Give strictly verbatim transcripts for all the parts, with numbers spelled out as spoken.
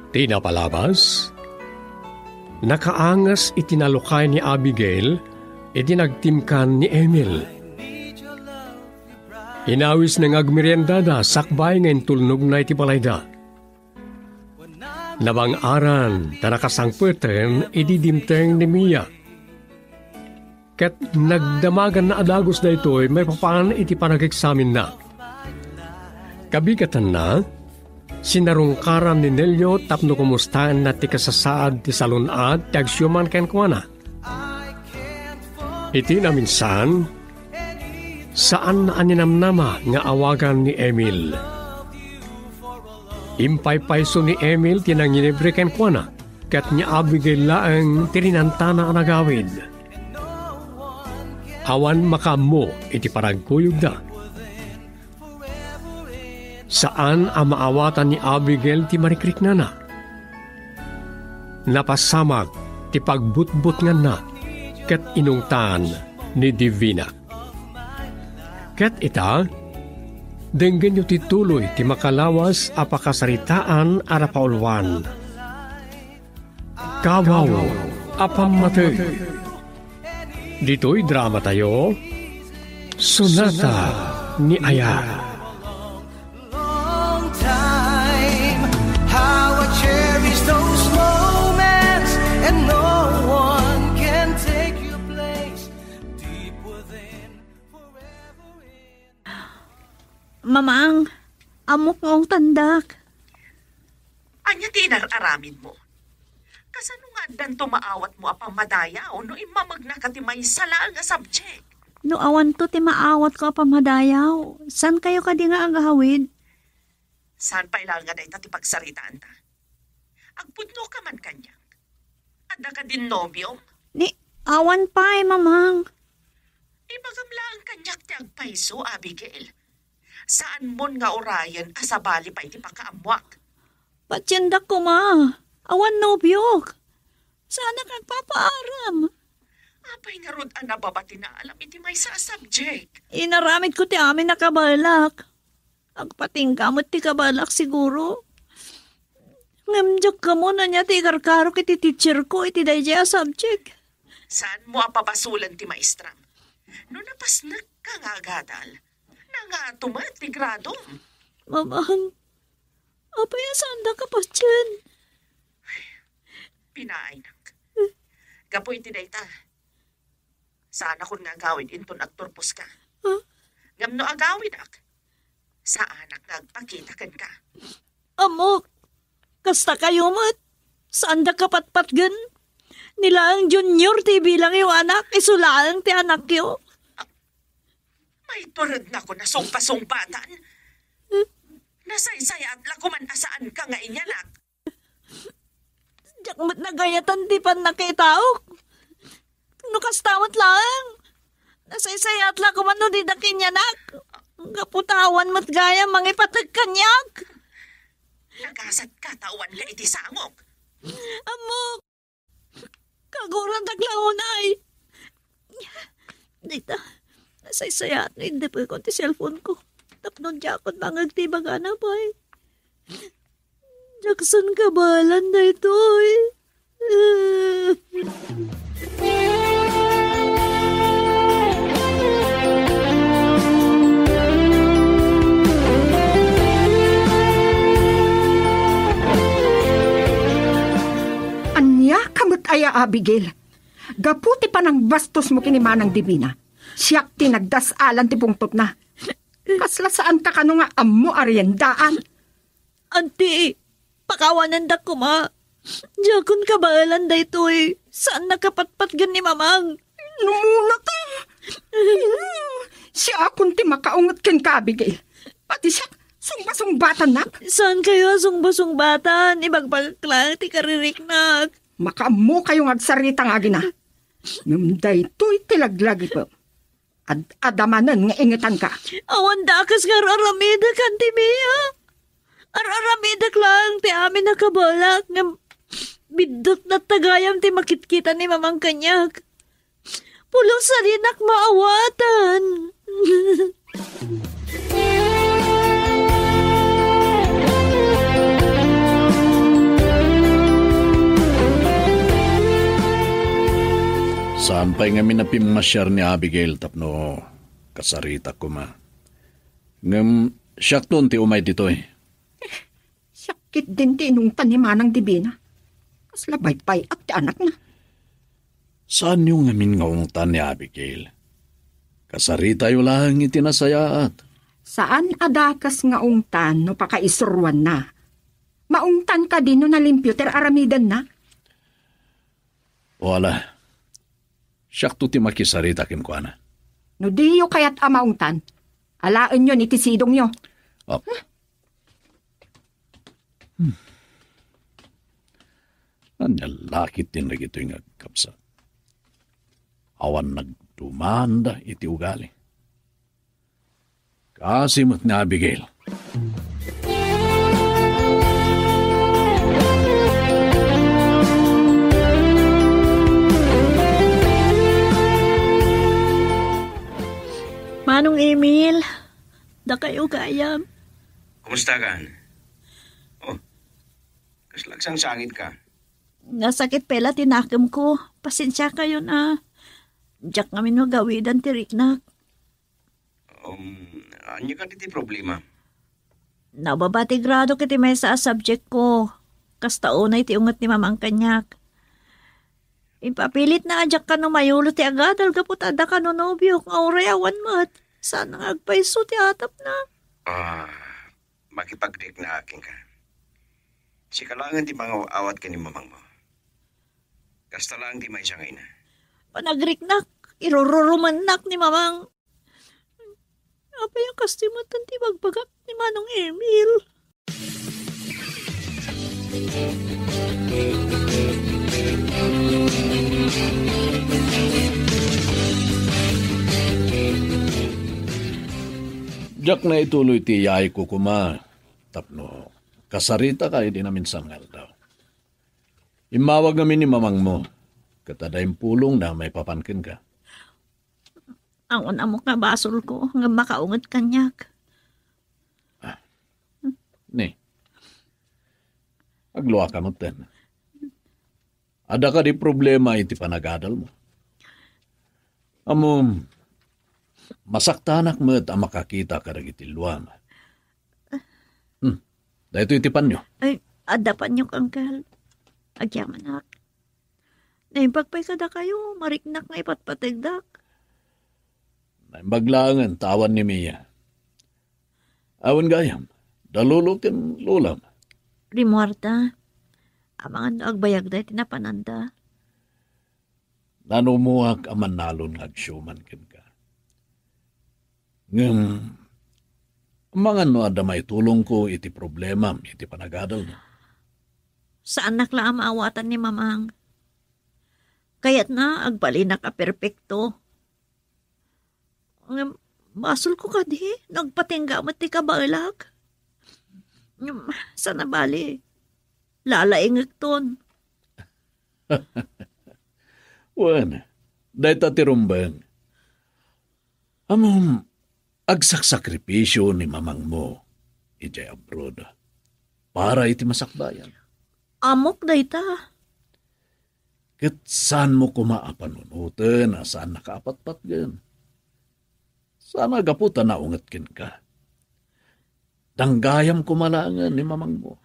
Ti napalabas, nakaanges iti nalukay ni Abigail idi nagtimkan ni Emil. Inawisna nga agmeriendada sakbay nga intulnogna iti balayda. Nabang-aran ta nakasangpeten idi dimteng ni Mia. Ket nagdamaganna a dagus daytoy maipapan iti panageksaminna. Kabigatanna, sinarungkaran ni Nelio tapno kumustaenna ti kasasaad ti salun-at ti agsiuman kenkuana. Iti naminsan, saan a ninamnama nga awagan ni Emil. Impaypayso ni Emil ti nanginibre kenkuana, ket ni Abigail laeng ti rinantana a nagawid. Awan makaammo iti panagkuyogda. Saan a maawatan ni Abigail ti marikriknana. Napasamak ti pagbutbutnganna ket inungtan ni Divina. Ket ita, denggenyo ti tuloy ti makalawas a pakasaritaan a napauluan. Kawaw a pammateg. Ditoy dramatayo, Sonata ni Aya. Long time, how I cherish those moments, and no one can take your place. Deep within, forever in. Mamang, ammok nga ungtandak. Ania ti inar-aramidmo? Kasano nga addanto maawatmo a pammadayaw no immamagna ka ti maysa laeng a subject? No awanto ti maawatko a pammadayaw, saan kayo kadi nga agawid? Saan pay laeng nga dayta ti pagsaritaanta? Agpudno ka man kaniak? Adda kadin nobiom? Ni, awan pay, Mamang. Ibagam laeng kaniak ti agpayso, Abigail. Saanmon nga urayen a sabali pay ti pakaammoak. Patiendak koma. Awan nobiok. Saanak agpapaaram. Apay ngarud a nababa ti naalam iti maysa a subject? Inaramidko ti amin a kabaelak. Agpatingga met ti kabaelak siguro. Ngem diak ammo no ania ti ikarkarok iti teacherko iti daydiay a subject. Saanmo a pabasolen ti maestram? No napasnekka nga agadal, nangato met ti gradom. Mamang, apay a saandak a patien? Pinaaynak. Gapu iti dayta, saanakon nga agawid inton agturposka. Huh? Ngem no agawidak, saanak nga agpakita kenka. Ammok, kasta kayo met. Saandak a patpatgen. Ni laeng junior ti ibilangyo anak, isu laeng ti anakyo. Maiturednakon a sungpasungbatan. Nasaysayaat la koman a saanka nga inyanak. Diak met nagayatan ti pannakitaok. No kasta met laeng, nasaysayaat la koman no didak inyanak. Gapu ta awan met gayam mangipateg kaniak. Nagasatka ta awanka iti sangok. Ammok, kagurandak la unay. Dita, nasaysayaat no indipekon ti cellphone-ko. Tapno diakon mangeg ti ibagana pay. Diakon kabaelan daytoy. Ania ka met aya, Abigail? Gapu ti panangbastosmo ken ni Manang Divina, siak ti nagdas-alan ti pungtotna. Kasla saanka kano nga ammo a riendaan? Anti, pakawanendak koma. Diakon kabaelan daytoy. Saannak a patpatgen ni Mamang. Numuna ta. Siakon ti makaunget kenka, Abigail. Pati siak, sungba-sungbatannak. Saankayo a sungba-sungbatan? Ibagbagak laeng ti kaririknak. Makaammokayo nga agsarita nga agina. Ngem daytoy ti laglagipem. Ad-adda manen nga ingetanka. Awan dakes nga ar-aramidek, Anti Mia. Ar-aramidek laeng ti amin a kabaelak, ngem biddutna ta gayam ti makitkita ni Mamang kaniak. Pulos a dinak maawatan. Saan pay ngamin a pimmasiar ni Abigail tapno kasaritak koma. Ngem siakton ti umay ditoy. Siak ketdin ti inungtan ni Manang Divina. Kasla baybay-ak ti anakna. Saanyo ngamin nga ungtan ni Abigail. Kasaritayo laeng iti nasayaat. Saan a dakes nga ungtan no pakaisuruanna. Maungtan kadi no nalimpio ti ar-aramidenna? O ala, siakto ti makisarita kenkuana. No diyo kayat a maungtan, alaenyon iti sidongyo. Oh. Hmm. Ania la ketdin dagitoy nga agkabsat? Awan nagdumanda iti ugali. Kaasi met ni Abigail. Manong Emil, dakayo gayam. Kumusta kan? Oh, kasla agsangsangit ka? Nasakit pay la ti nakem ko. Pasensia kayon a. Diak ngamin magawidan ti riknak. Um, ania kadi ti problema? Nababa ti grado ket ti maysa a subject ko. Kasta unay ti unget ni Mamang kaniak. Impapilitna a diak kano mayulo ti agadal gapu ta adda kano nobiok nga uray awan met. Saan nga agpayso ti atapna. Ah, makipagriek na akin ka. Sika laengen ti mangaw-awat ken ni Mamang mo. Kasta laeng ti maysa nga ina. Panagriknak, irururumennak ni Mamang. Apay a kastoy met ti ibagbagak ni Manong Emil? Diak na ituloy ti yaayko koma tapno kasaritaka idi naminsan nga aldaw. Immawag ngamin ni Mamangmo, ket adda impulongna maipapan kenka. Awan ammok nga basolko ngem makaunget kaniak. Ah. Ni, agluaka metten. Adda kadi problema iti panagadalmo? Ammom, masaktanak met a makakita kadagiti luam. Hmm. Daytoy ti panyo. Ay, adda panyok, Uncle. Agyamanak. Naimbag pay kadakayo, mariknak nga ipatpategdak. Naimbag laengen ta awan ni Mia. Awan gayam, da lolo ken lolam. Rimmuarda. Amangan no agbayagda iti napananda. Nanumoak a mannalon nga agsiuman kenka. Ngem, amangan no adda maitulongko iti problemam iti panagadalmo. Saannak la a maawatan ni Mamang. Kayatna agbalinak a perpekto. Ngem, basolko kadi no agpatingga met ti kabaelak. Ngem, saan a bali, lalaingekton. Wen, dayta ti rumbeng. Ammom, agsaksakripisio ni Mamangmo idiay abroad para iti masakbayan. Ammok dayta. Ket saanmo koma a panunoten a saannaka a patpatgen. Saan a gapu ta naunget kenka. Danggayam koma laengen ni Mamangmo.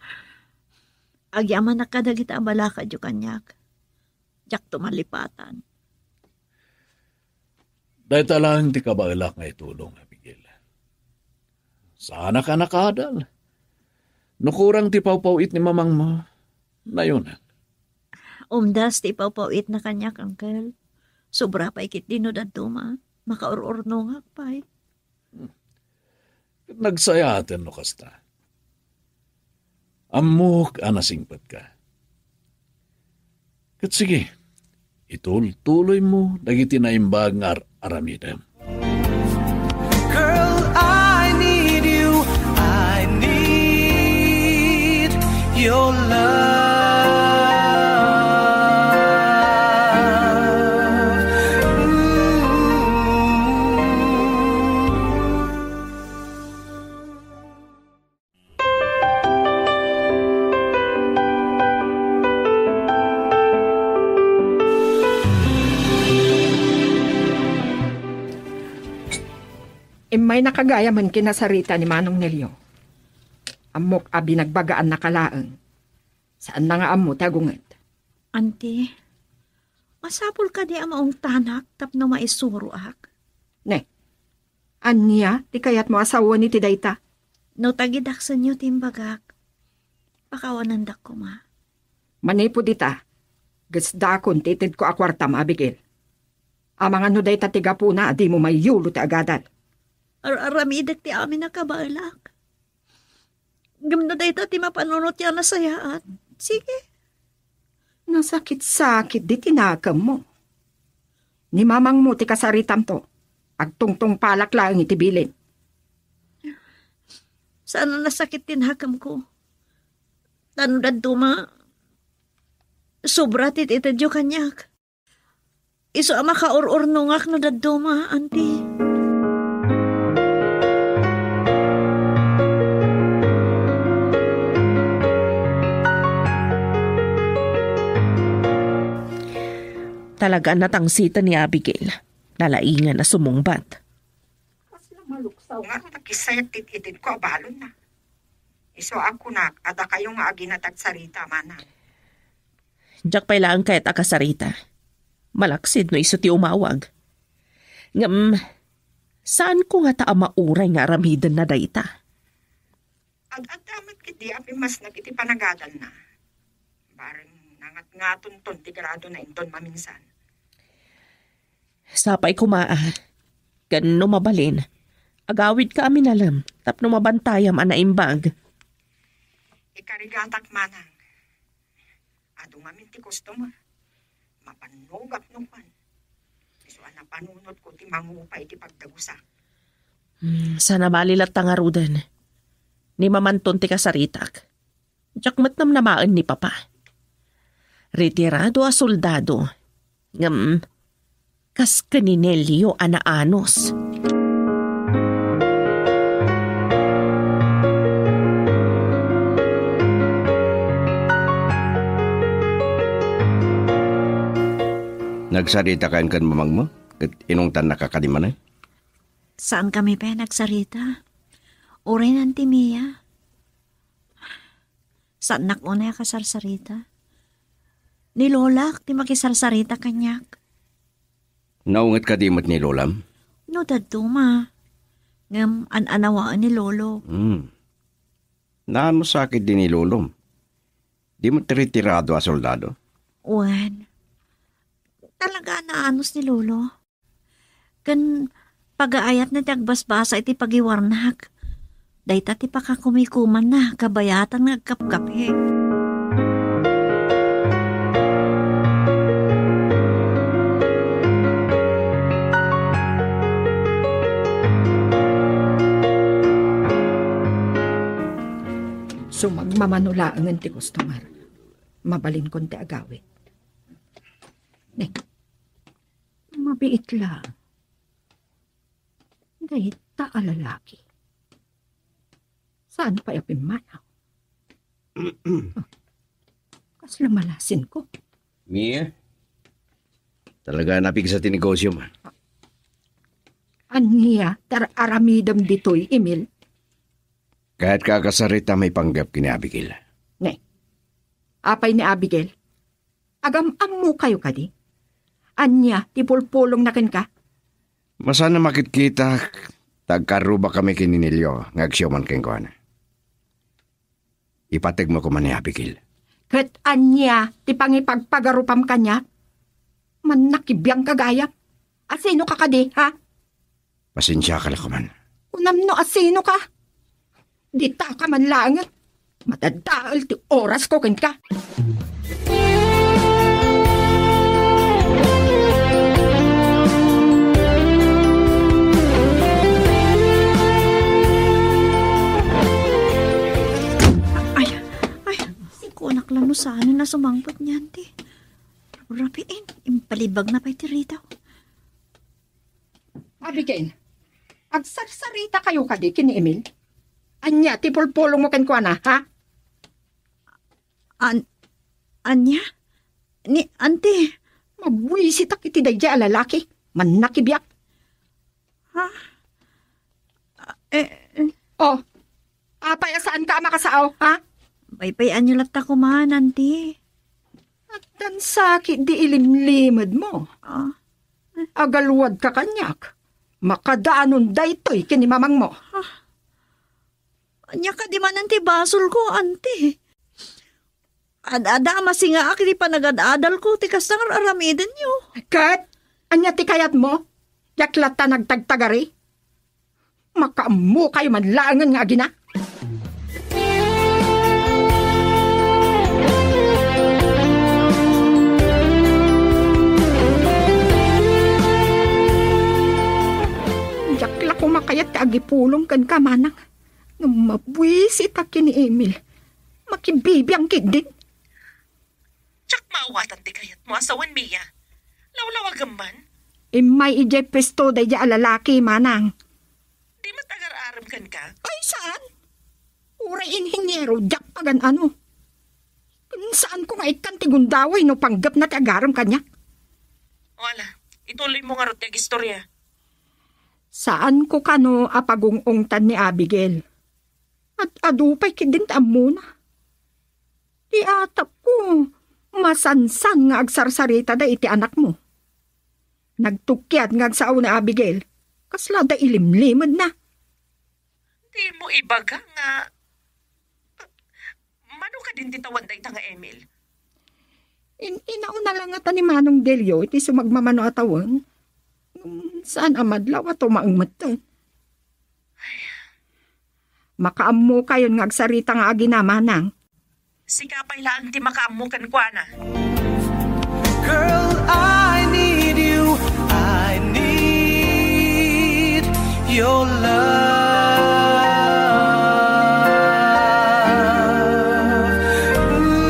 Agyamanak kadagiti a balakadyo kaniak. Diakto malipatan. Dayta laeng ti kabaelak nga itulong, Abigail. Saanak a nakaadal. No kurang ti pawpaw-it ni Mamangmo, nayonak. Umdas ti ipawpaw-itna kaniak, Uncle. Sobra pay ketdi no dadduma. Makaur-urnongak pay. Ket nagsayaaten no kasta. Ammok a nasingpetka. Ket sige, itultuloymo dagiti naimbag nga ar-, aramidem. Girl, I need you. I need your love. Ooh. Ay, nakagayamen ken nasarita ni Manong Nelio. Ammok a binagbagaannaka laeng. Saanna nga ammo ti agunget. Anti, masapul kadi a maungtanak tapno maisuroak? Ne, ania ti kayatmo a sawen iti dayta? No tagidaksenyo ti imbagak, pakawanendak koma. Manipud ita, gasdakon ti itedko a kuartam, Abigail. Amangan no dayta ti gapuna a dimo maiyulo ti agadal. Ar-aramidek ti amin a kabaelak. Ngem no dayta ti mapanunot ti a nasayaat, sige. Nasakit-sakit di ti nakemmo. Ni mamangmo ti kasaritamto, agtungtungpalak laeng iti bilin. Saan a nasakit ti nakemko. Ta no dadduma, sobra ti itedyo kaniak. Isu a makaur-urnongak no dadduma, anti. Talaga a natangsiten ni Abigail. Nalaingan a sumungbat. Kasla maluksaw nga nakisayat ti itedko a balonna. Isu a kunak a dakayo nga agina ti agsarita, manang. Diak pay laeng kayat a kasarita. Malaksid no isu ti umawag. Ngem, saanko ngata a mauray nga aramidenna dayta? Ad-adda met ketdi a pimmasnek iti panagadalna. Bareng nangatngatonton ti gradona inton maminsan. Sapay koma a, ken no mabalin, agawidka a minalem tapno mabantayam a naimbag. Ikarigatak, manang. Adu ngamin ti customer. Mapannogak no kuan. Isu a napanunotko ti mangupa iti pagdagusak. Hmm, saan a bali latta ngaruden. Ni mamanton ti kasaritak. Diak met namnamaen ni Papa. Retirado a soldado. Ngem, kas ken ni Nelio a naanus. Nagsarita kayon ken mamangmo ket inungtannaka kadi manen? Saan kami pay nagsarita. Uray nan ti Mia. Saannak unay a kasarsarita. Ni Lolak ti makisarsarita kaniak. Naunget kadi met ni Lolam? No dadduma. Ngem an-anawaen ni Lolo. Hmm. Naanus sakit di ni Lolom. Di met retirado a soldado? Wen. Talaga a naanus ni Lolo. Ken pagaayatna ti agbasbasa iti pagiwarnak. Dayta ti pakakumikumanna, kabayatan nga agkapkapi. Sumagmamano laengen ti customer. Mabalinkon ti agawid. Ne, mabiit la. Dayta a lalaki. Saan pay a pimmanaw? Ah, kasla malasinko. Mia? Talaga a napigsa ti negosiom. Ania ti ar-aramidem ditoy, Emil? Kayatka a kasarita maipanggep ken ni Abigail. Ne. Apay ni Abigail? Agam-ammokayo kadi? Ania ti pulpulongna kenka? Masano makitkitak ta agkarrubakami ken ni Nelio nga agsiuman kenkuana. Ipategmo koma ni Abigail. Ket ania ti pangipagpagarupam kaniak? Mannakibiangka gayam. Asinoka kadi, ha? Pasensiaka la koman. Kunam no asinoka? Ditaka man laeng. Madadael ti orasko kenka. Ay, ay, kunak la no saan a sumangpet niyan ti rabiin. Impalibagna pay ti ridaw. Abigail, agsarsarita kayo kadi ken ni Emil? Ania ti pulpulongmo kenkuana, ha? An-, ania? Ni, anti. Mabwisitak iti daydiay a lalaki. Mannakibiak. Ha? Eh, eh. Oh, apay a saanka a makasao, ha? Paypayan-yo latta koma, Auntie. Addan sakit di ilimlimedmo. Ah. Agaluadka kaniak. Makadanon daytoy ken ni mamangmo. Ah. Ania kadi manen ti basolko, Auntie? Ad-adda a masingaak iti panagad-adalko ti kasta nga ar-aramidenyo. Ket ania ti kayatmo? Diak latta nagtagtagari? Makaammokayo man laengen nga agina. Diak la koma kayat ti agipulong kenka, manang. Ngem mabuisitak ken ni Emil. Makibibiang ketdin. Diak maawatan ti kayatmo a sawen, Mia. Lawlawagem man. Immay idiay puesto daydiay a lalaki, manang. Di met agar-arem kenka? Ay, saan? Uray inhiniero, diak pagan-ano. Ken saanko nga ikkan ti gundaway no panggepna ti agarem kaniak. O ala, ituloymo ngarud ti agistorya. Saanko kano a pagung-ungtan ni Abigail. Ad-adu pay ketdin ti ammona. Ti atapko, masansan nga agsarsaritada iti anakmo. Nagtukkiat nga agsao ni Abigail, kasla da ilimlimedna. Dimo ibaga nga, mano kadin ti tawan dayta nga Emil? In-, inauna la ngata ni Manong Delio iti sumagmamano a tawen. Ngem saan a madlaw a tumaeng metten. Makaammokayon nga agsarita nga agina, manang. Sika pay laeng ti makaammo kenkuana. Girl, I need you. I need your love. Ooh.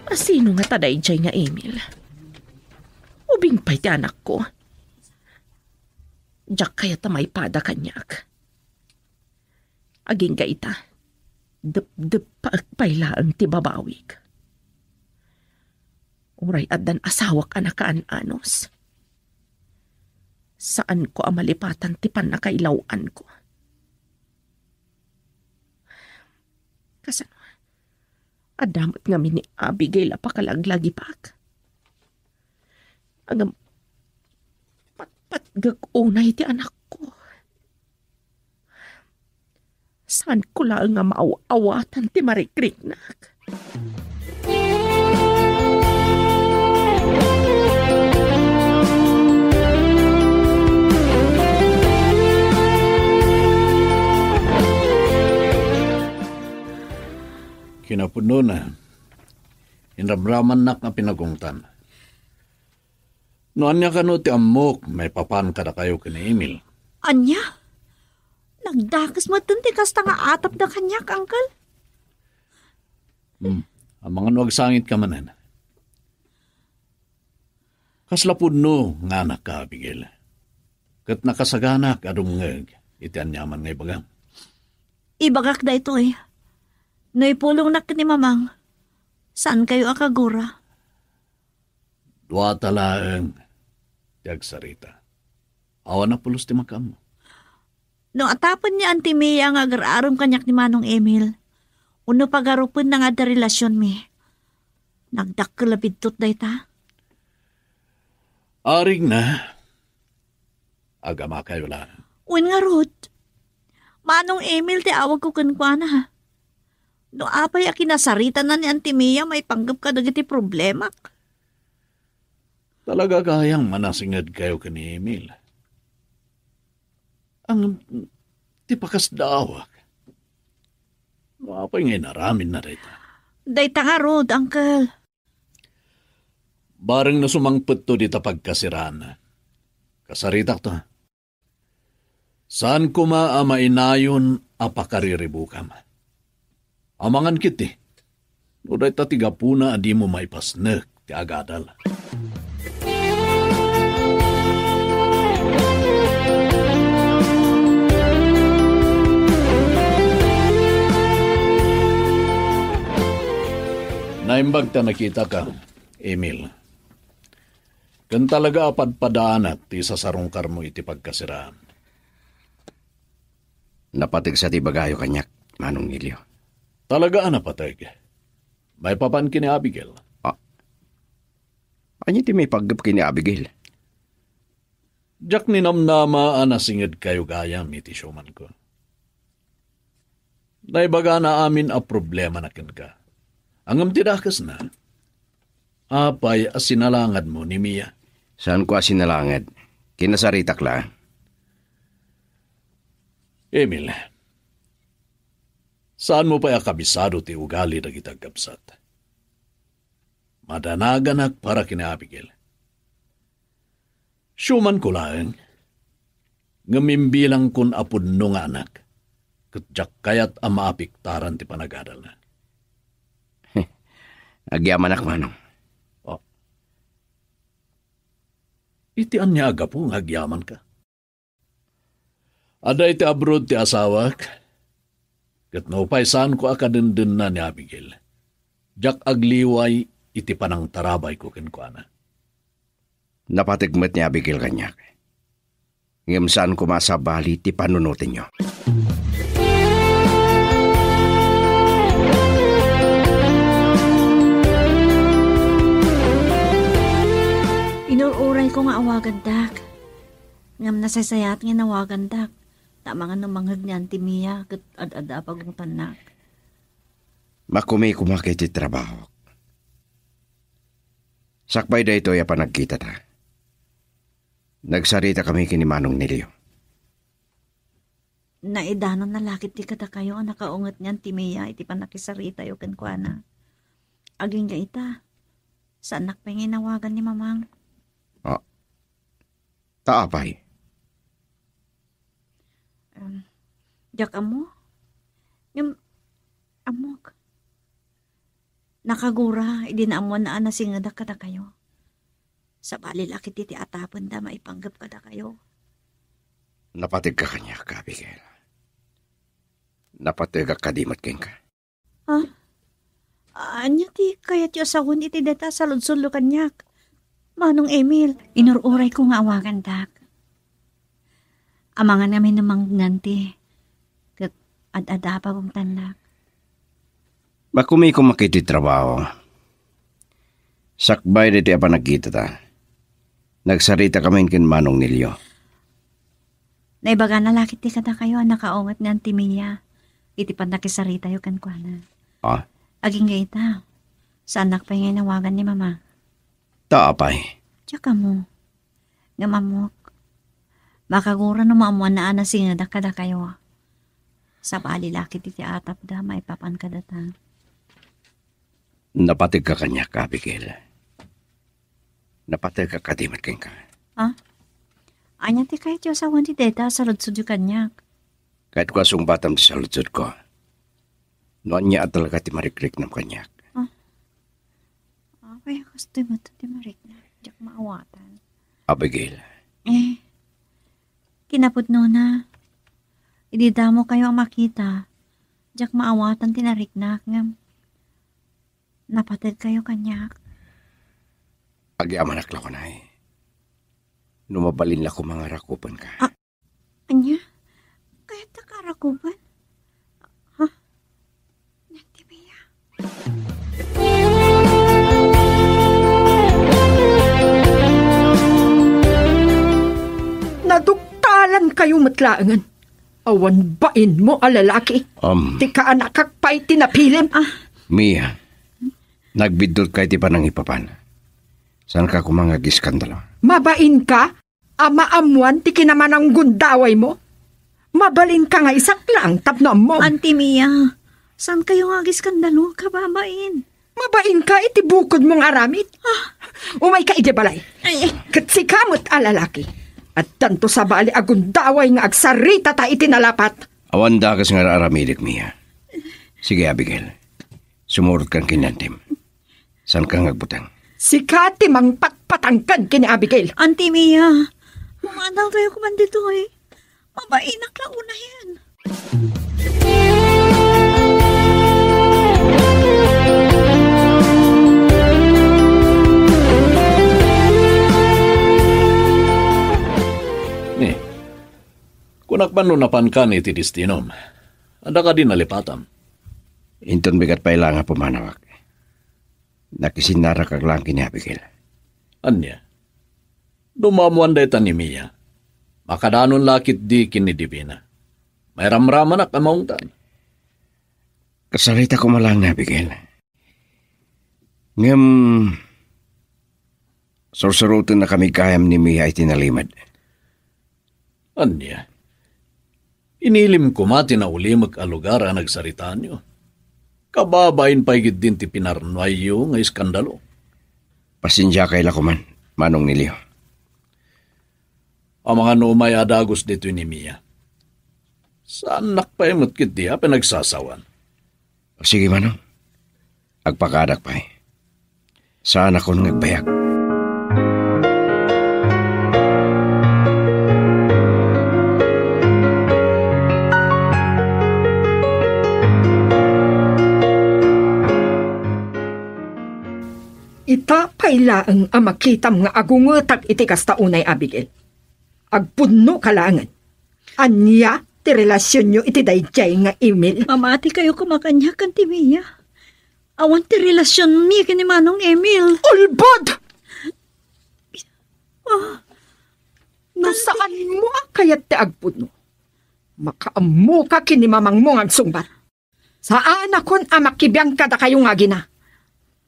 Asino ngata daydiay nga Emil? Ubing pay ti anakko. Diak kayat a maipada kaniak. Agingga ita, depdeppaek pay laeng ti babawik. Uray addan asawak a nakaan-anos, saanko a malipatan ti pannakailaw-anko. Kasano, adda met ngamin ni Abigail a pakalaglagipak? Ngem patpatgek unay ti anakko. Saanko laeng a maaw-awatan ti marikriknak. Kinapudnona, inramramannak nga pinagungtan. No ania kano ti ammok maipapan kadakayo ken ni Emil? Ania? Nagdakes metten ti kasta nga atapda kaniak, Uncle. Hmm. Amangan no agsangit ka manen. Kasla pudno nga anakka, Abigail. Ket nakasaganak a dumngeg iti aniaman nga ibagam. Ibagak daytoy. No ipulongnak ken ni Mamang, saankayo a kagura. Duata laeng ti agsarita. Awan a pulos ti makaammo. No atapen ni Auntie Mia nga agar-arem kaniak ni Manong Emil, wenno pagarupenna nga adda relasionmi, nagdakkel a biddut dayta. Arigna, agamakayo laeng. Wen ngarud, Manong Emil ti awagko kenkuana. No apay a kinasaritana ni Auntie Mia maipanggep kadagiti problemak? Talaga gayam a nasingedkayo ken ni Emil. Ngem ti pakasdaawak, no apay nga inaramidna dayta? Dayta ngarud, Uncle. Bareng no sumangpetto dita pagkasiraan, kasaritakto. Saan koma a mainayon a pakariribukam. Amangan ketdi, no dayta ti gapuna a dimo maipasnek ti agadal. Imbag ta nakitaka, Emil. Ken talaga a padpadanak ti sasarungkarmo iti pagkasiraan. Napateg sa ti ibagayo kaniak, Manong Nelio. Talaga a napateg. Maipapan ken ni Abigail. Ah. Ania ti maipaggep ken ni Abigail? Diak ninamnama a nasingedkayo gayam iti siumanko. Naibagana amin a problemana kenka. Ngem ti dakesna, apay a sinalangadmo ni Mia? Saanko a sinalangad. Kinasaritak la. Emil, saanmo pay a kabisado ti ugali dagiti agkabsat. Madanaganak para ken ni Abigail. Siumanko laeng, ngem imbilangkon a pudno nga anak, ket diak kayat a maapektaran ti panagadalna. Agyamanak, Manong. Oh. Iti ania a gapu nga agyamanka? Adda iti abroad ti asawak, ket nupay saanko a kadendennaan ni Abigail, diak agliway iti panangtarabayko kenkuana. Napateg met ni Abigail kaniak. Ngem saan koma a sabali ti panunotenyo. Inur-urayko nga awagandak. Ngem nasaysayaat nga inawagandak, ta amangan no mangheg ni Auntie Mia ket ad-adda a pagungtannak. Makumikom iti trabahok. Sakbay daytoy a panagkitata, nagsaritakami ken ni Manong Nelio. Naidanon na la ketdi kadakayo a nakaunget ni Auntie Mia iti pannakisaritayo kenkuana. Agingga ita, saannak pay nga inawagan ni Mamang. Ah, ta apay? Em, diak ammo. Ngem, ammok. Nakagura, idi naammoanna a nasingedak kadakayo. Sabali la ketdi ti atapenda maipanggep kadakayo. Napategka kaniak, Abigail. Napategak kadi met kenka. Ha? Ania ti kayatyo a sawen iti dayta a saludsodyo kaniak? Manong Emil, inur-urayko nga awagandak. Amangan amin no mangnganti, ket ad-adda a pagungtannak. Makumikom iti trabaho. Sakbay daytoy a panagkitata, nagsaritakamin ken Manong Nelio. Naibagana la ketdi kadakayo a nakaunget ni Auntie Mia iti pannakisaritayo kenkuana. Ah? Agingga ita, saannak pay nga inawagan ni Mama. Ta apay? Diak ammo. Ngem ammok, makagura no maammoanna a nasingedak kadakayo. Sabali la ketdi ti atapda maipapan kadata. Napategka kaniak, Abigail. Napategak kadi met kenka. Ha? Ania ti kayatyo a sawen ti dayta a saludsodyo kaniak? Kayatko a sungbatam ti saludsodko. No ania a talaga ti marikriknam kaniak. Ah. Apay, kastoy met ti marikna. Diak maawatan. Abigail. Eh, kinapudnona, idi damokayo a makita, diak maawatan ti nariknak, ngem napategkayo kaniak. Agyamanak la kunay. No mabalin la koma nga rakupenka. Ah, Ania? Kayattak a rakupen? Ha? Nagtibiya. Naduktalan kayo met laengen. Awan bain mo a lalaki. Um. Ti kaanakak pay ti napilim. Ah. Mia, nagbiddut ka iti panangipapan. Saan ka koma nga agiskandalo? Mabain ka? A maammoan ti kinamananggundaway mo? Mabalin ka nga isak lang tapno ammom. Auntie Mia, saan kayo nga agiskandalo, kababain? Mabain ka iti bukod mong aramid? Ah. Umay ka iti balay. Ay. Ket sika met a lalaki. Addanto sabali a gundaway nga agsarita ta iti nalapat. Awan dakes nga aramidek, Mia. Sige, Abigail. Sumurot kan kinantim. Saan ka nga agbutang? Sika ti mangpatpatangken ken ni Abigail. Auntie Mia, mangadaw kayo koma ditoy. Mabainak la unayen. Tapno napankan iti destinom, adda kadi nalipatam? Inton bigat pay la nga pumanawak, nakisinnarakak laeng ken ni Abigail. Ania? No maammoan dayta ni Mia, makadanon la ketdi ken ni Divina. Mairamramanak a maungtan. Kasarita koma laeng ni Abigail. Ngem, sursurotennakami gayam ni Mia iti nalimed. Ania? Inilim koma ti naulimek a lugar a nagsaritaanyo. Kababain pay ketdin ti pinarnuayyo nga iskandalo. Pasensiakay la koman, Manong Nelio. Amangan no umay a dagus ditoy ni Mia. Saannak pay met ketdi a pinagsasawan. Sige, Manong. Agpakaadak pay. Saanakon nga agbayag. Ita pay laeng a makitam nga agungetak iti kasta unay, Abigail. Agpudno ka laengen. Ania ti relasionyo iti daydiay nga Emil? Mamatikayo koma kaniak ken ti Mia. Awan ti relasionmi ken ni Manong Emil. Ulbod! Ah, no saanmo a kayat ti agpudno, makaammoka ken ni mamangmo nga agsungbat. Saanakon a makibiang kadakayo nga agina.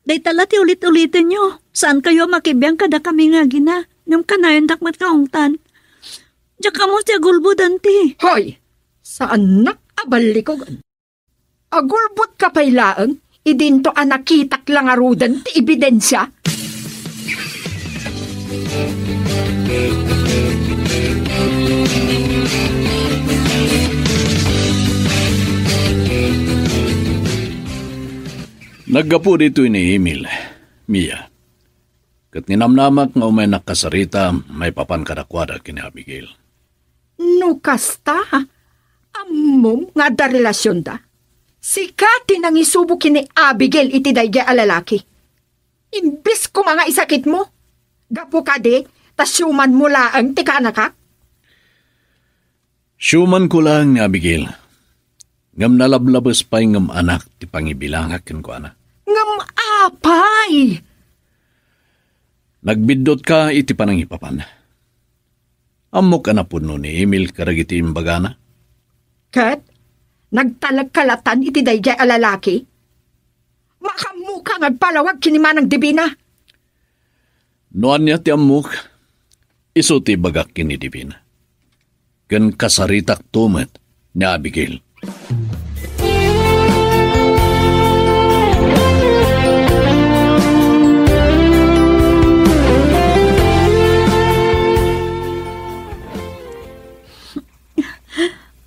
Dayta la ti ulit-ulitenyo. Saankayo a makibiang kadakami nga agina. Ngem kanayondak met nga ungtan. Diak ammo ti agulbod, anti. Hoy! Saannak a ballikugen. Agulbodka pay laeng, idinto a nakitak la ngaruden ti ebidensia. Naggapu ditoy ni Emil, Mia. Ket ninamnamak nga umay nakasarita maipapan kadakuada ken ni Abigail. No kasta, ammom nga adda relasionda? Sika ti nangisubo ken ni Abigail iti daydiay a lalaki. Imbes koma nga isakitmo, gapu kadi ta siumanmo laeng ti kaanakak? Siumanko laeng ni Abigail. Ngem nalablabes pay ngem anak ti pangibilangak kenkuana. Ngem apay? Nagbiddutka iti panangipapan. Ammok a napudno ni Emil kadagiti imbagana. Ket nagtalekka latan iti daydiay a lalaki? Makaammoka nga agpalawag ken ni Manang Divina. No ania ti ammok, isu ti ibagak ken ni Divina. Ken kasaritakto met ni Abigail.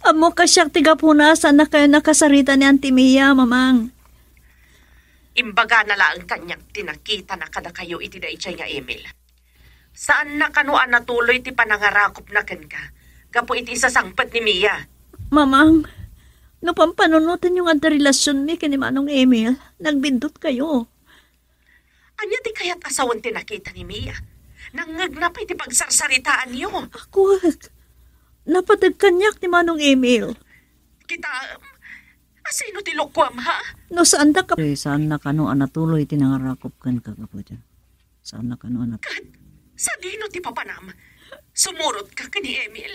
Ammok a siak ti gapuna a saannakayo nakasarita ni Auntie Mia, Mamang. Imbagana laeng kaniak ti nakitana kadakayo iti daydiay nga Emil. Saanna kano a natuloy ti panangarakupna kenka gapu iti isasangpet ni Mia. Mamang, no pampanunotenyo nga adda relasionmi ken ni Manong Emil, nagbiddutkayo. Ania ti kayat a sawen ti nakita ni Mia? Nangngegna pay ti pagsarsaritaanyo. Akwek, napateg kaniak ni Manong Emil. Kitaem, asino ti lokoam, ha? No saanda ka, eh, saanna kano a natuloy ti nangarakup kenka, Kapuja. Saanna kano a nat- Ket sadino ti papanam? Sumurotka ken ni Emil.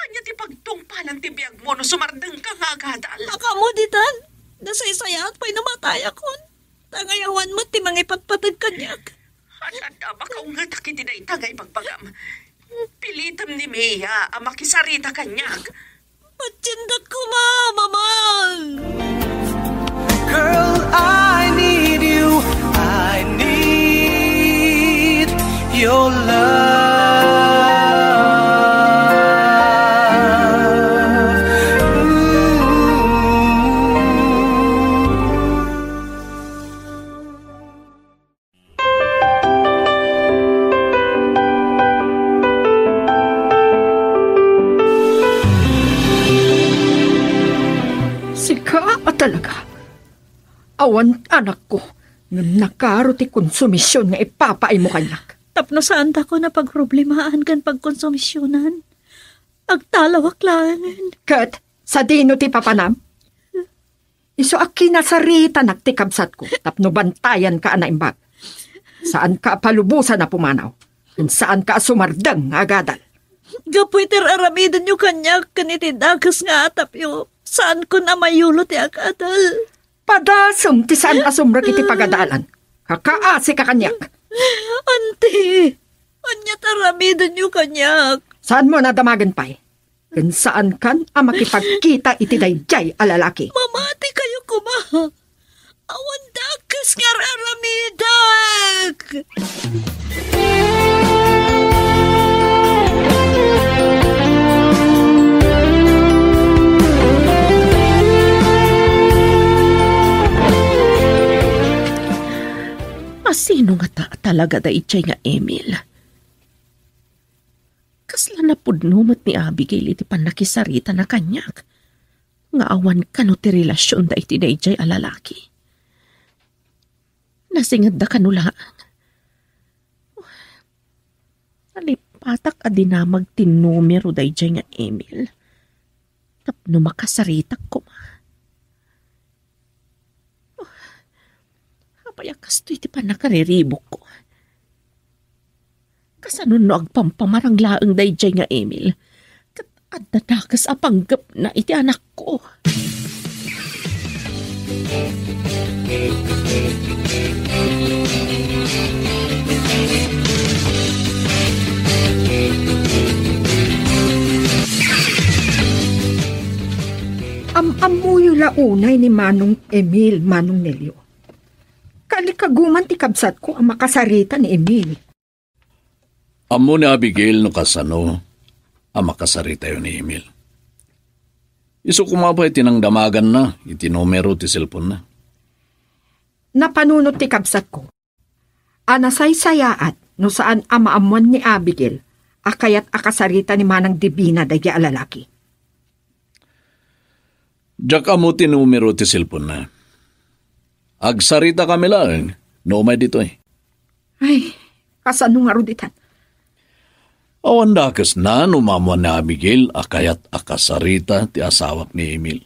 Ania ti pagtungpalan ti biagmo no sumardengka nga agadal? Akammo ditan. Nasaysayaat pay no matayakon. Ta ngay awan met ti mangipatpateg kaniak. Adda makaungetak iti dayta nga ibagbagam. Pilitem ni Mia a makisarita kaniak. Patiendak koma, Mamang! Girl, I need you. I need your love. Ooh. Sika a talaga. Awan anakko, ngem nakaro ti konsumision nga ipapaaymo kaniak. Tapno saandakon a pagproblemaan ken pagkonsumisionan. agtalawak laengen. Ket sadino ti papanam? Isu a kinasaritanak ti kabsatko tapno bantayanka a naimbag. Saanka a palubosan a pumanaw. Ken saanka a sumardeng nga agadal. Gapu iti ar-aramidenyo kaniak ken iti dakes nga atapyo, saankon a mayulo ti agadal. Padasem ti saan a sumrek iti pagadalan. Kakaasika kaniak. Anti, ania ti ar-aramidenyo kaniak? Saanmo a damagen pay. Ken saankan a makipagkita iti daydiay a lalaki. Mamatikayo koma. Awan dakes nga ar-aramidek. Asino ngata talaga daydiay nga Emil? Kasla napudno met ni Abigail iti pannakisaritana kaniak nga awan kano ti relasionda iti daydiay a lalaki. Nasingedda kano laeng. Nalipatak a dinamag ti numero daydiay nga Emil tapno makasaritak koma. Apay a kastoy ti pannakariribukko? Kasano no agpampamarang laeng daydiay nga Emil? Ket adda dakes a panggepna iti anakko. Am-ammoyo la unay ni Manong Emil, Manong Nelio. Kalikaguman ti kabsatko a makasarita ni Emil. Ammo ni Abigail no kasano a makasaritayo ni Emil. Isu koma pay ti nangdamaganna iti numero ti selponna. Napanunot ti kabsatko a nasaysayaat no saan a maammoan ni Abigail a kayat a kasarita ni Manang Divina daydi a lalaki. Diak ammo ti numero ti selponna. Agsaritakami laeng no umay ditoy. Ay, kasano ngarud itan? Awan dakesna no maammoan ni Abigail a kayat a kasarita ti asawak ni Emil.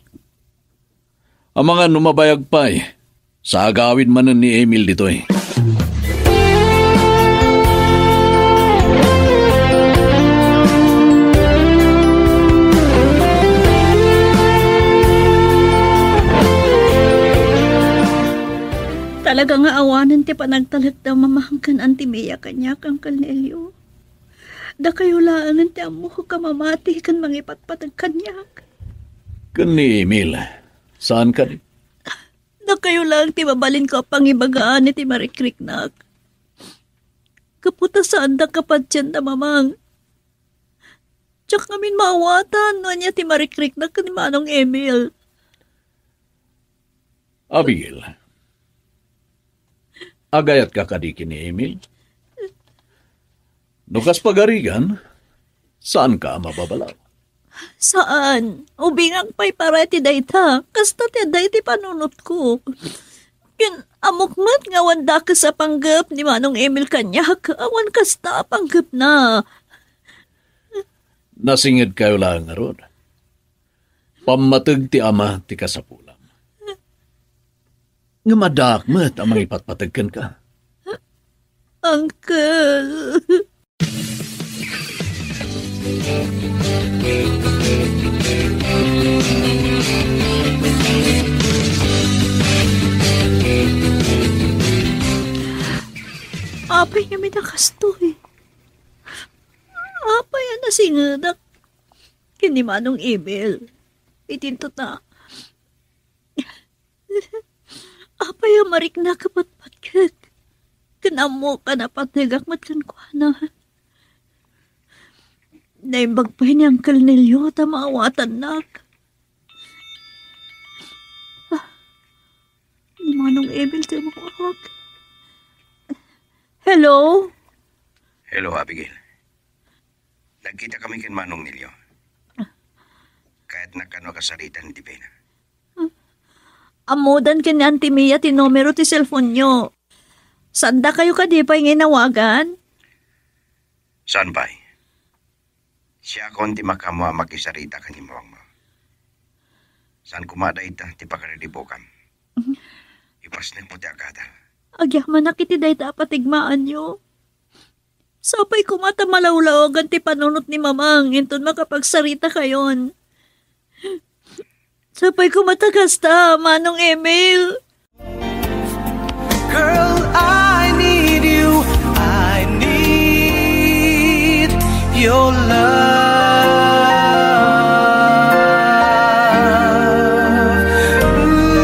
Amangan no mabayag pay, sa agawid manen ni Emil ditoy. Talaga nga awanen ti panagtalekda, Mamang, ken Anti Mia kaniak, Uncle Nelio. Dakayo laengen ti ammok a mamati ken mangipatpateg kaniak. Ken ni Emil, saan kadi? Dakayo laeng ti mabalinko a pangibagaan iti marikriknak. Gapu ta saandak a patienna, Mamang. Diak ngamin maawatan no ania ti marikriknak ken ni Manong Emil. Abigail, agayatka kadi ken ni Emil? No kas pagarigan, saanka a mababalaw? Saan. Ubingak pay para iti dayta. Kasta ti adda iti panunotko. Ken ammok met nga awan dakes a panggep ni Manong Emil kaniak. Awan kasta a panggepna. Nasingedkayo laeng ngarud. Pammateg ti ama ti kasapulam. Ngem addaak met a mangipatpateg kenka. Uncle. Apay ngamin a kastoy? Apay a nasingedak ken ni Manong Emil? Itinto ta. Apay a mariknak a patpatkek? Ken ammok a napategak met kenkuana. Naimbag pay ni Uncle Nelio ta maawatannak. Ah, ni Manong Emil ti umawag. Hello? Hello, Abigail. Nagkitakami ken Manong Nelio. Kayatna kano a kasarita ni Divina. Ammodan ken ni Auntie Mia ti numero ti cellphone-yo. Saandakayo kadi pay nga inawagan? Saan pay? Siakon ti makaammo a makisarita ken ni mamangmo. Saan koma dayta ti pakariribukam. Ipasnekmo ti agada. Agyamanak iti dayta a patigmaanyo. Sapay koma ta malawlawagan ti panunot ni Mamang inton makapagsarita kayon. Sapay koma ta kasta, Manong Emil. Girl, I need you. I need your love. Ooh.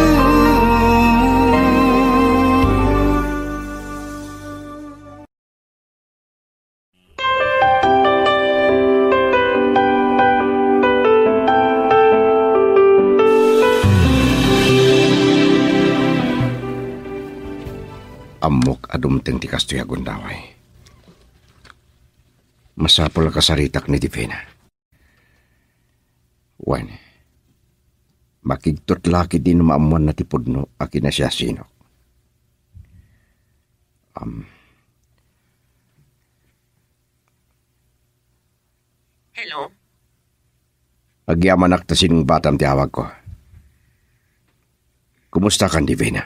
Ammok a dumteng ti kastoy a gundaway. Masapul a kasaritak ni Divina. Wen, makigtot la ketdi no maammoanna ti pudno a kinasiasinok. Am. Hello? Agyamanak ta sinungbatam ti awagko. Kumusta kan, Divina?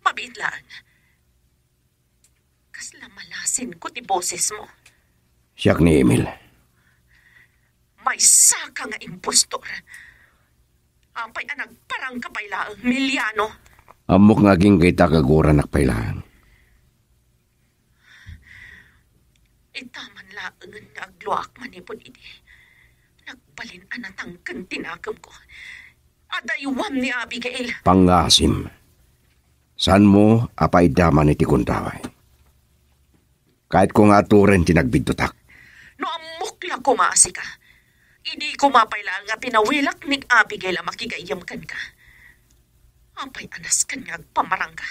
Mabiit laeng. Kasla malasinko ti bosesmo. Siak ni Emil. Maysaka nga impostor. Apay a nagparangka pay laeng, Miliano? Ammok nga agingga ita a kaguranak pay laeng. Ita man laengen nga agluaak manipud idi, nagbalin a natangken ti nakemko. Adaywam ni Abigail. Pangngasim. Saanmo a paiddaman iti gundaway. Kayatko nga aturen ti nagbiddutak. No ammok la koma a sika, idi koma pay laeng a pinawilak ni Abigail a makigayyem kenka. Apay a nasken nga agpamarangka?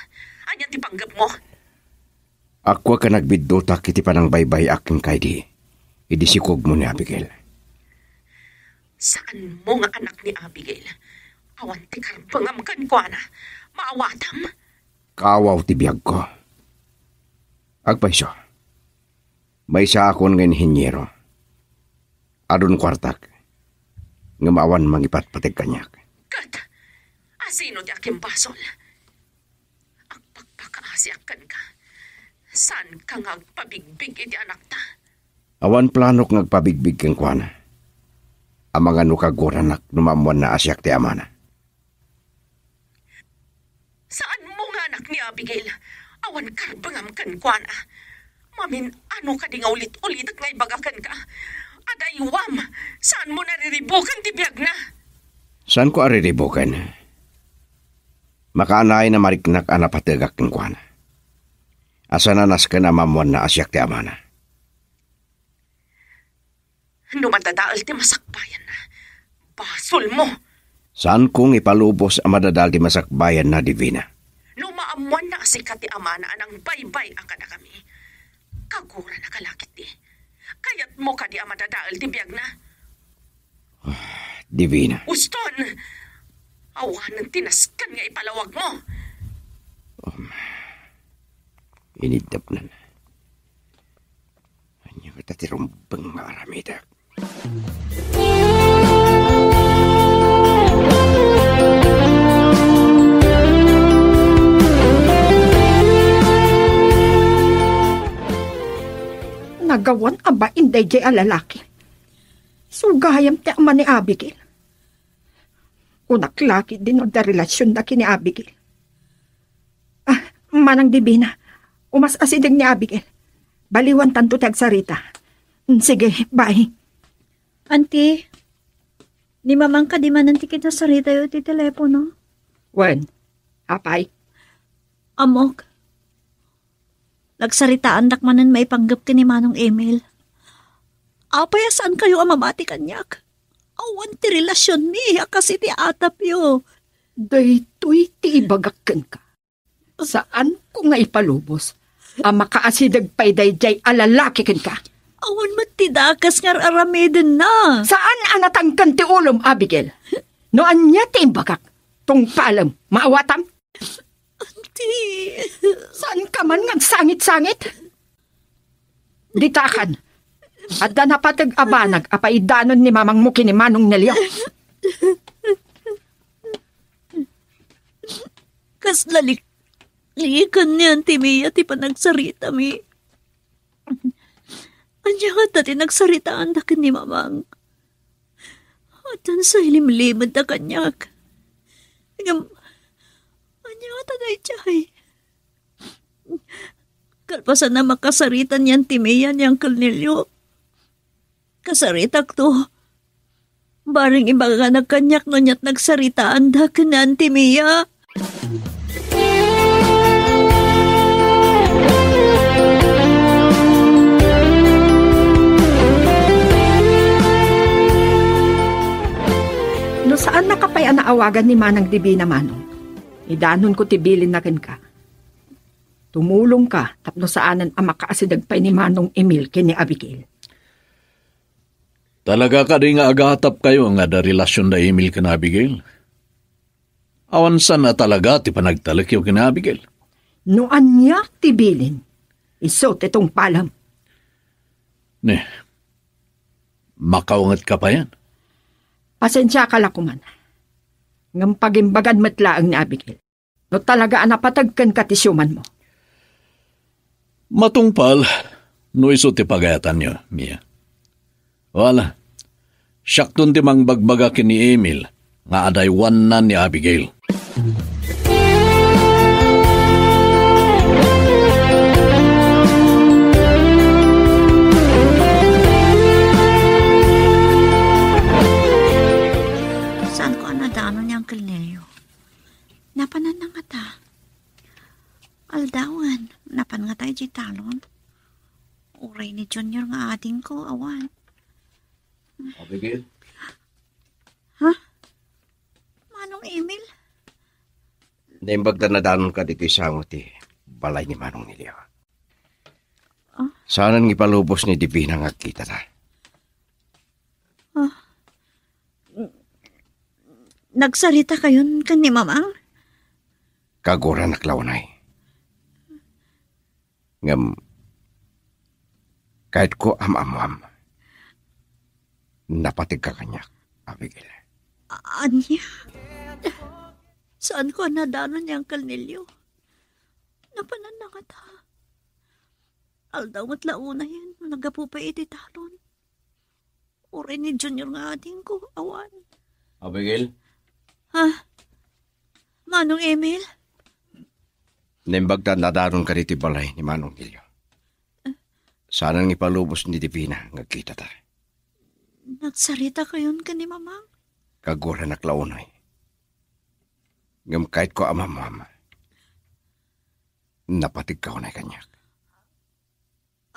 Ania ti panggepmo? Apay a nagbiddutak iti panangbaybay-ak kenka idi, idi sikogmo ni Abigail. Saanmo nga anak ni Abigail? Awan ti karbengam kenkuana. Maawatam? Kaawaw ti biagko. Agpayso. Maysaakon nga inheniero. Adun kuartak, ngem awan mangipatpateg kaniak. Ket asino ti akimbasol? Agpakpakaasiak kenka. Saanka nga agpabigbig iti anakta. Awan planok nga agpabigbig kenkuana. Amangan no kaguranak no maammoanna a siak ti amana. Saanmo nga anak ni Abigail? Awan karbengam kenkuana. Mamin-ano kadi nga ulit-ulitek nga ibaga kenka? Adaywam, saanmo nariribuken ti biagna? Saanko a riribuken? Makaanayon a mariknak a napategak kenkuana. A saan a nasken a maammoanna a siak ti amana. No madadael ti masakbayanna, basolmo. Saanko nga ipalubos a madadael ti masakbayanna, Divina. No maammoanna a sika ti amana a nangbaybay a kadakami, kaguranak a la ketdi. Kayatmo kadi a madadael ti biagna? Ah, Divina. Uston! Awanen ti nasken nga ipalawagmo. Um, iniddapnan. Ania ngata ti rumbeng nga aramidek? Nagawan a bain daydiay a lalaki. Isu gayam ti ama ni Abigail. Kunak la ketdi no adda relasionna ken ni Abigail. Ah, Manang Divina, umas-asideg ni Abigail. Baliwantanto ti agsarita. Mm, sige, bye. Auntie, ni Mamang kadi manen ti kinasaritayo iti telepono? Wen, apay? Ammok. Nagsaritaandak manen maipanggep ken ni Manong Emil. Apay a saankayo a mamati kaniak? Awan ti relasionmi a kas iti atapyo. Daytoy ti ibagak kenka. Saanko nga ipalubos a makaasideg pay daydiay a lalaki kenka. Awan met ti dakes nga ar-aramidenna. Saan a natangken ti ulom, Abigail. No ania ti imbagak, tungpalem, maawatam. Auntie. Saanka man nga agsangit-sangit? Ditakan. Adda napateg a banag a paidanon ni mamangmo ken ni Manong Nelio. Kasla likliken ni Auntie Mia ti panagsaritami. Ania ngata ti nagsaritaanda ken ni Mamang? Addan sa ilimlimedda kaniak. Ngem, ania ngata daydiay? Kalpasan a makasarita ni Auntie Mia ni Uncle Nelio, kasaritakto. Bareng ibaganak kaniak no aniat nagsaritaanda ken ni Auntie Mia. No saannaka pay a naawagan ni Manang Divina, Manong, idanonko ti bilinna kenka. Tumulongka tapno saanen a makaasideg pay ni Manong Emil ken ni Abigail. Talaga kadi nga agatapkayo nga adda relasion da Emil ken Abigail? Awan saan a talaga ti panagtalekyo ken Abigail? No ania ti bilin, isu ti tungpalem. Ne, makaungetka payen? Pasensiaka la koman. Ngem pagimbagan met laeng ni Abigail no talaga a napateg kenka ti siumanmo. Matungpal no isu ti pagayatanyo, Mia. Wala, siakton ti mangbagbaga ken ni Emil nga adaywanna ni Abigail. Saanko a nadanon ni Uncle Nelio? Napananna ngata? Aldawen, napan ngata idiay talon? Uray ni Junior nga adingko, awan. Abigail? Ha? Manong Emil? Naimbag ta nadanonka ditoy sango ti balay ni Manong Nelio. Ah? Saanen nga ipalubos ni Divina nga agkitata? Ah. Nagsaritakayon ken ni Mamang? Kaguranak la unay. Ngem, kayatko a maammuam. Napategka kaniak, Abigail. A-, ania? Saanko a nadanon ni Uncle Nelio? Napananna ngata? Aldaw met la unayen, naggapu pay iti talon. Uray ni Junior nga adingko, awan. Abigail? Ha? Manong Emil? Naimbag ta nadanonka ditoy balay ni Manong Nelio. Saanen nga ipalubos ni Divina nga agkitata? Nagsaritakayon ken ni Mamang? Kaguranak la unay. Ngem kayatko a maammuam. Napategka unay kaniak.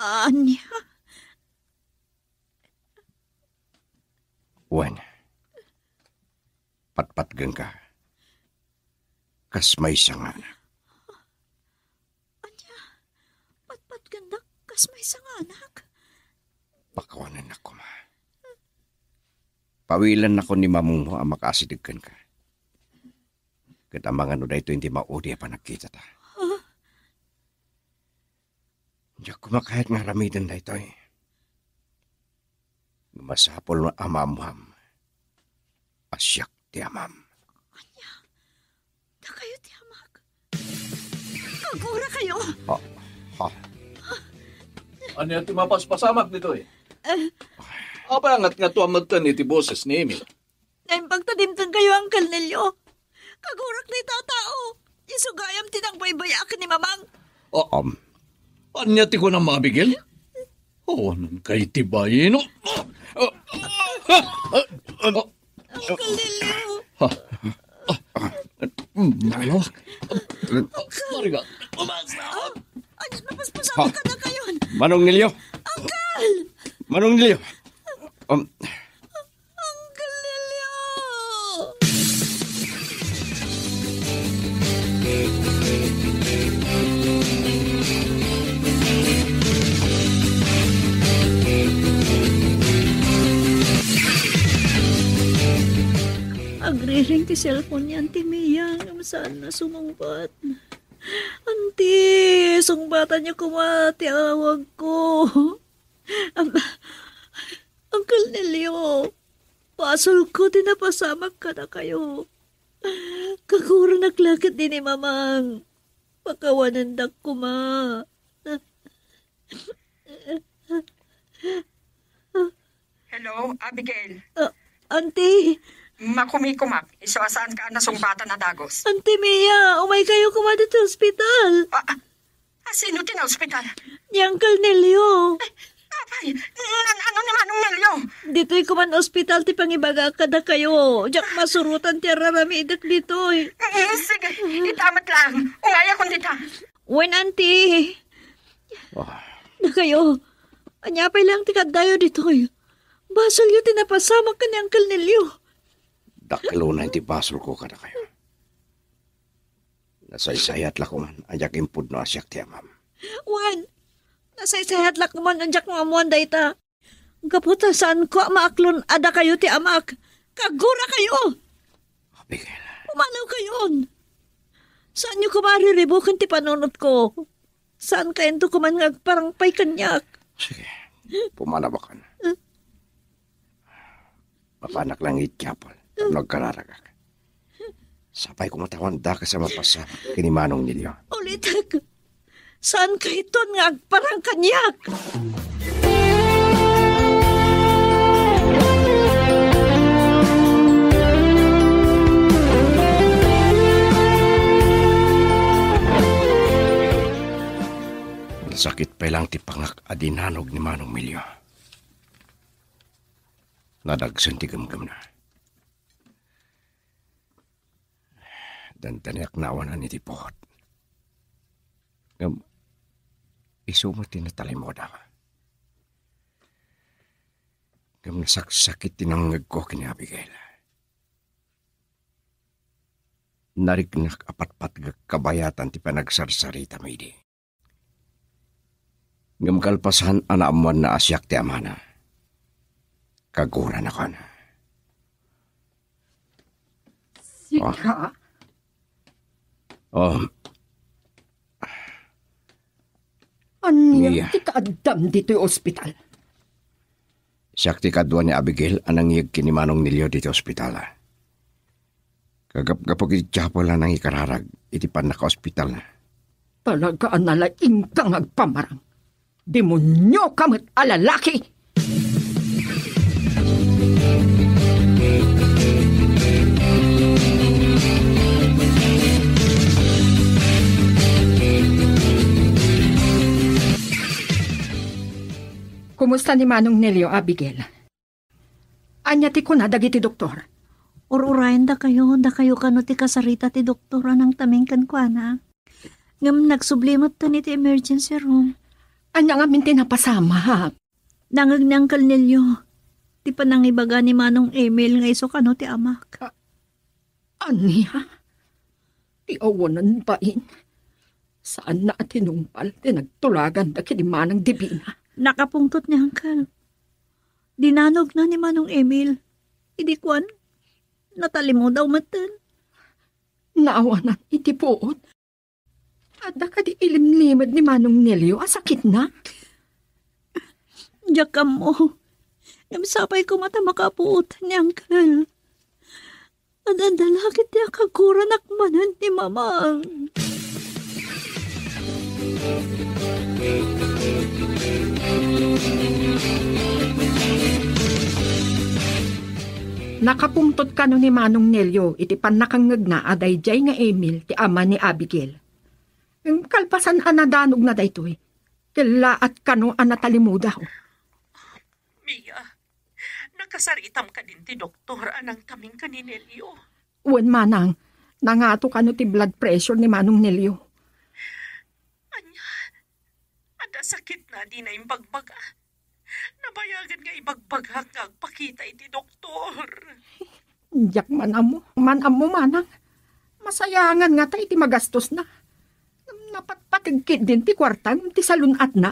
Ania? Wen, patpatgenka kas maysa nga anak. Ania? Patpatgendak kas maysa nga anak? Pakawanennak koma. Pawilennakon ni mamangmo a makaasideg kenka. Ket amangan no daytoy ti maudi a panagkitata. Huh? Diak koma kayat nga aramiden daytoy. Masapul a maammuam a siak ti amam. Ania? Dakayo ti amak? Agurakayo! Ha? Ha? Ania ti mapaspasamak ditoy? Eh. Apay a ngatngatuam metten iti boses ni Emil? Naimbag ta dimtengkayo, Uncle Nelio. Kagurak dayta a tao. Isu gayam ti nagbaybayaak ni Mamang. Ah, um, ania ti kunam, Abigail? Awanan kay ti baino. Uncle Nelio. Ha? Malawak. Marigat. Umasa. Ania, napaspasamak kadakayon? Manong Nelio. Uncle! Manong Nelio. Um, Uncle Lelio! Agriring ti cellphone ni Auntie Mia, ngem saan a sumungbat. Auntie, sungbatanyo koma ti awagko. Am-, Uncle Nelio, basolko ti napasamak kadakayo. Kaguranak la ket ni Mamang. Pakawanendak koma. Hello, Abigail. Ah, Auntie. Makumikumak, isu a saanka a nasungbatan a dagus. Auntie Mia, umay kayo koma ditoy ospital. Ah, ah, sino ti naospital? Ni Uncle Nelio. Apay, ngan-ano ni Manong Nelio? Ditoy koma ospital ti pangibagak kadakayo. Diak masurotan ti ar-aramidek ditoy. Mm, sige, ita met laeng. Umayakon dita. Wen, Auntie. Ah. Dakayo, ania pay laeng ti kaaddayo ditoy? Basolyo ti napasamak ken ni Uncle Nelio. Dakkel unay ti basolko kadakayo. Nasaysayat la koman a diak impudno a siak ti amam. Wen, nasaysayat la koman a diak maammoan dayta. Gapu ta saanko a maaklon a dakayo ti amak. Kagurakayo! Abigail. Pumanawkayon! Saanyo koma riribuken ti panunotko. Saankayonto koman nga agparang pay kaniak. Sige. Pumanawakan. Mapanak lang iti chapel tapno agkararagak. Sapay koma ta awan dakes a mapasamak ken ni Manong Nelio. Ulitek, saankayton nga agparang kaniak. Nasakit pay lang ti pangak a dinanog ni Manong Nelio. Nadagsen ti gemgemna. Dandaniak naawanan iti puot. Ngem isu met ti natalimudam. Ngem nasaksakit ti nangngegko ken ni Abigail. Nariknak a patpatgek kabayatan ti panagsarsaritam idi. Ngem kalpasan a naammoanna a siak ti amana, kaguranakon. Sika? Oh. Ania Mia. Ti kaaddam ditoy ospital? Siak ti kadua ni Abigail a nangngeg ken ni Manong Nelio ditoy ospital. Kagapgapuk iti chapel a nangikararag iti pannakaospitalna. Talaga a nalaingka nga agpamarang. Demonioka met a lalaki! Kumusta ni Manong Nelio, Abigail? Ania ti kuna dagiti doktor? Ur-urayen dakayo, dakayo kano ti kasarita ti doktor a nangtaming kenkuana. Ngem nagsubli metten iti emergency room. Ania ngamin ti napasamak? Nangngeg ni Uncle Nelio ti panangibaga ni Manong Emil nga isu kano ti amak. A-, ania? Ti awanan bain. Saanna a tinungpal ti nagtulaganda ken ni Manang Divina. Nakapungtot ni Uncle. Dinanogna ni Manong Emil. Idi kuan, natalimudaw metten. Naawanan iti puot. Adda kadi ilimlimed ni Manong Nelio a sakitna? Diak ammo. Ngem sapay koma ta makapuot ni Uncle. Adda la ket ti akaguranak manen ni Mamang. Nakapungtot kano ni Manong Nelio iti pannakangngegna a daydiay nga Emil ti ama ni Abigail. Ngem kalpasan a nadanogna daytoy, kellaat kano a natalimudaw. Mia, nakasaritam kadin ti doktor a nangtaming ken ni Nelio? Wen, manang, nangato kano ti blood pressure ni Manong Nelio. Ania? Adda sakitna a dina imbagbaga? Nabayagen nga ibagbagak nga agpakita iti doktor. Diak man ammo, man ammo, manang. Masayangan ngata iti magastosna. Napatpateg ketdin ti kuarta ngem ti salun-atna.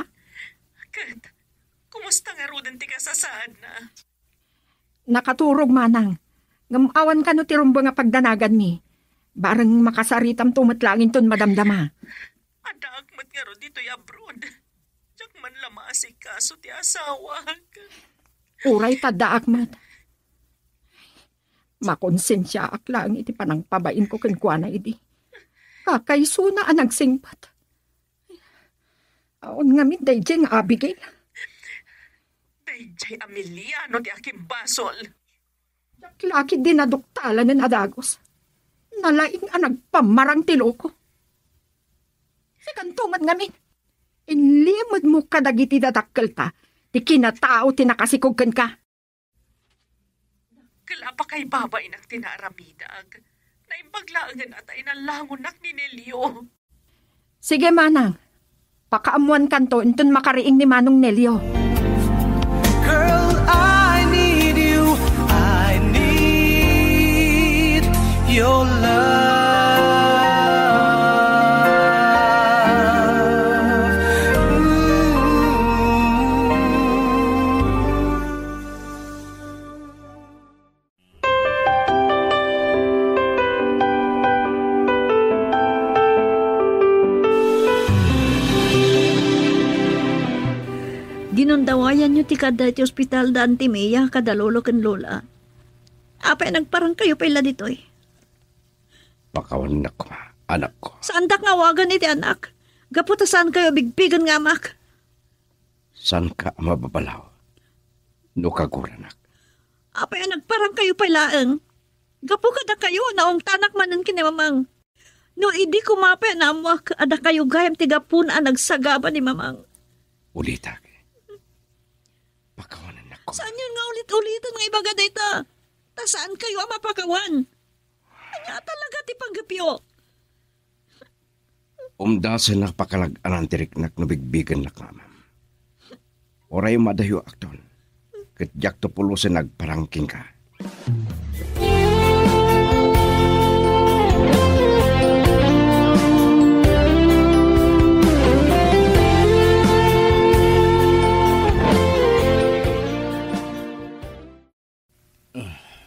Ket, kumusta ngaruden ti kasasaadna? Nakaturog, manang. Ngem awan kano ti rumbeng a pagdanaganmi. Bareng makasaritamto met laeng inton madamdama. Addaak met ngarud ditoy abroad. Diak man la maasikaso ti asawak. Uray ta addaak met. Makonsensiaak laeng iti panangpabainko kenkuana idi kakaisuna a nagsingpet. Awan ngamin daydiay nga Abigail. Daydiay Emiliano ti akimbasol. Diak la ketdi naduktalanen a dagus. Nalaing a nagpamarang ti loko. Sikanto met ngamin, inlimedmo kadagiti dadakkelta ti kinatao ti nakasikog kenka. Ket apakaibabainak ti naaramidak. Naimbag laengen a ta inalangonak ni Nelio. Sige, manang. Pakaammoankanto inton makariing ni Manong Nelio. Girl, I need you. I need your love. Ooh. Ginundawayanyo ti kadda iti ospital da Auntie Mia kada lolo ken lola. Apay a nagparangkayo pay la ditoy? Pakawannak koma, anakko. Saandak nga awagan iti anak. Gapu ta saankayo a bigbigen nga amak. Saanka a mababalaw no kaguranak. Apay a nagparangkayo pay laeng? Gapu kadakayo, naungtanak manen ken ni Mamang. No idi koma pay a naammoak a dakayo gayam ti gapuna a nagsagaba ni Mamang. Ulitak. Pakawanannak koma. Saanyon nga ulit-ulitan nga ibaga dayta? Ta saankayo a mapakawan. Ania talaga ti panggepyo? Umdasen a pakalag-anan ti riknak no bigbigennak nga amam. Uray madayo akton, ket diakto pulosen agparang kenka.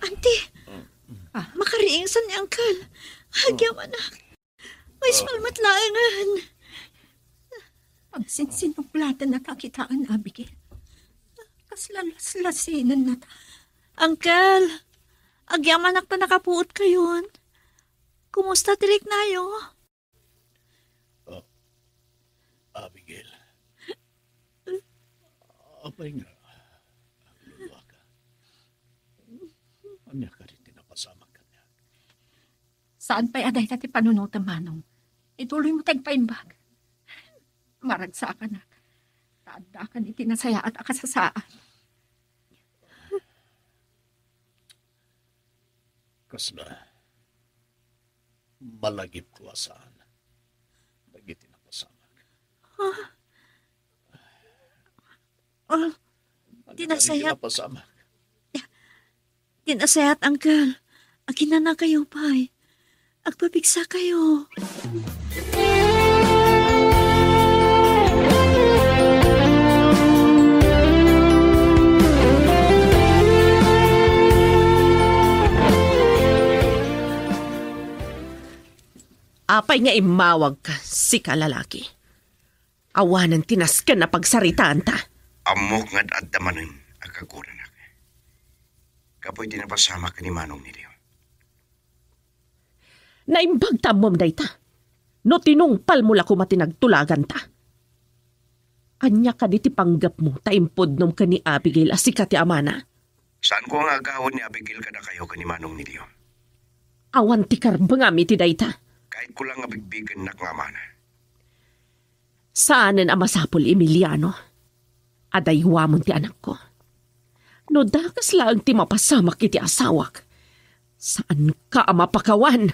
Auntie, ah, makariingsan ni Uncle. Agyamanak. Maispal met laengen. Pagsinsinublatan a ta kitaen, Abigail. Kasla laslasinennata. Uncle, agyamanak ta nakapuot kayon. Kumusta ti riknayo? Ah, Abigail. Apay nga agluluaka? Ania kadi ti napasamak kaniak? Saan pay a dayta ti panunotem, Manong. Ituloymo ti agpaimbag. Maragsakanak. Ta addakan iti nasayaat a kasasaad. Kasla, malagipko a saan dagiti napasamak. Ah? Ah, ti nasayaat. Napasamak. Ti nasayaat, Uncle. Aginanakayo pay. Agpapigsakayo. Apay nga immawagka, sika lalaki? Awanen ti nasken a pagsaritaanta. Ammok nga ad-adda manen a kaguranak. Gapu iti napasamak ken ni Manong Nelio. Naimbag ta ammom dayta. No tinungpalmo la koma ti nagtulaganta. Ania kadi ti panggepmo ta impudnom ken ni Abigail a sika ti amana? Saanko nga agawid ni Abigail kadakayo ken ni Manong Nelio. Awan ti karbengam iti dayta. Kayatko la nga bigbigennak nga amana. Saanen a masapul, Emiliano, a daywamon ti anakko. No dakes laeng ti mapasamak iti asawak, saanka a mapakawan.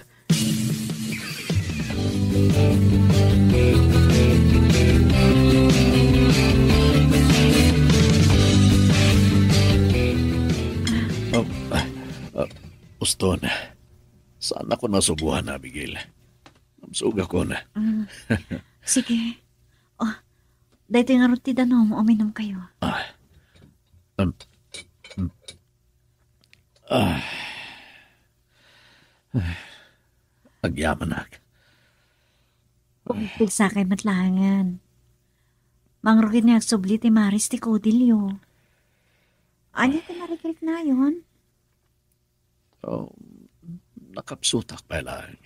Ah, ah, ah, Uston, saan ako nasubuan, Abigail? Namsugakon. Ah, sige. Oh, daytoy ngarud ti danom, uminom kayo. Ah. Um, um. Ah. Agyamanak. Umipigsakay met laengen. Mangrugi ni agsubli ti maris ti kudilyo. Ania ti marikriknayon? Oh, nakapsutak pay laeng.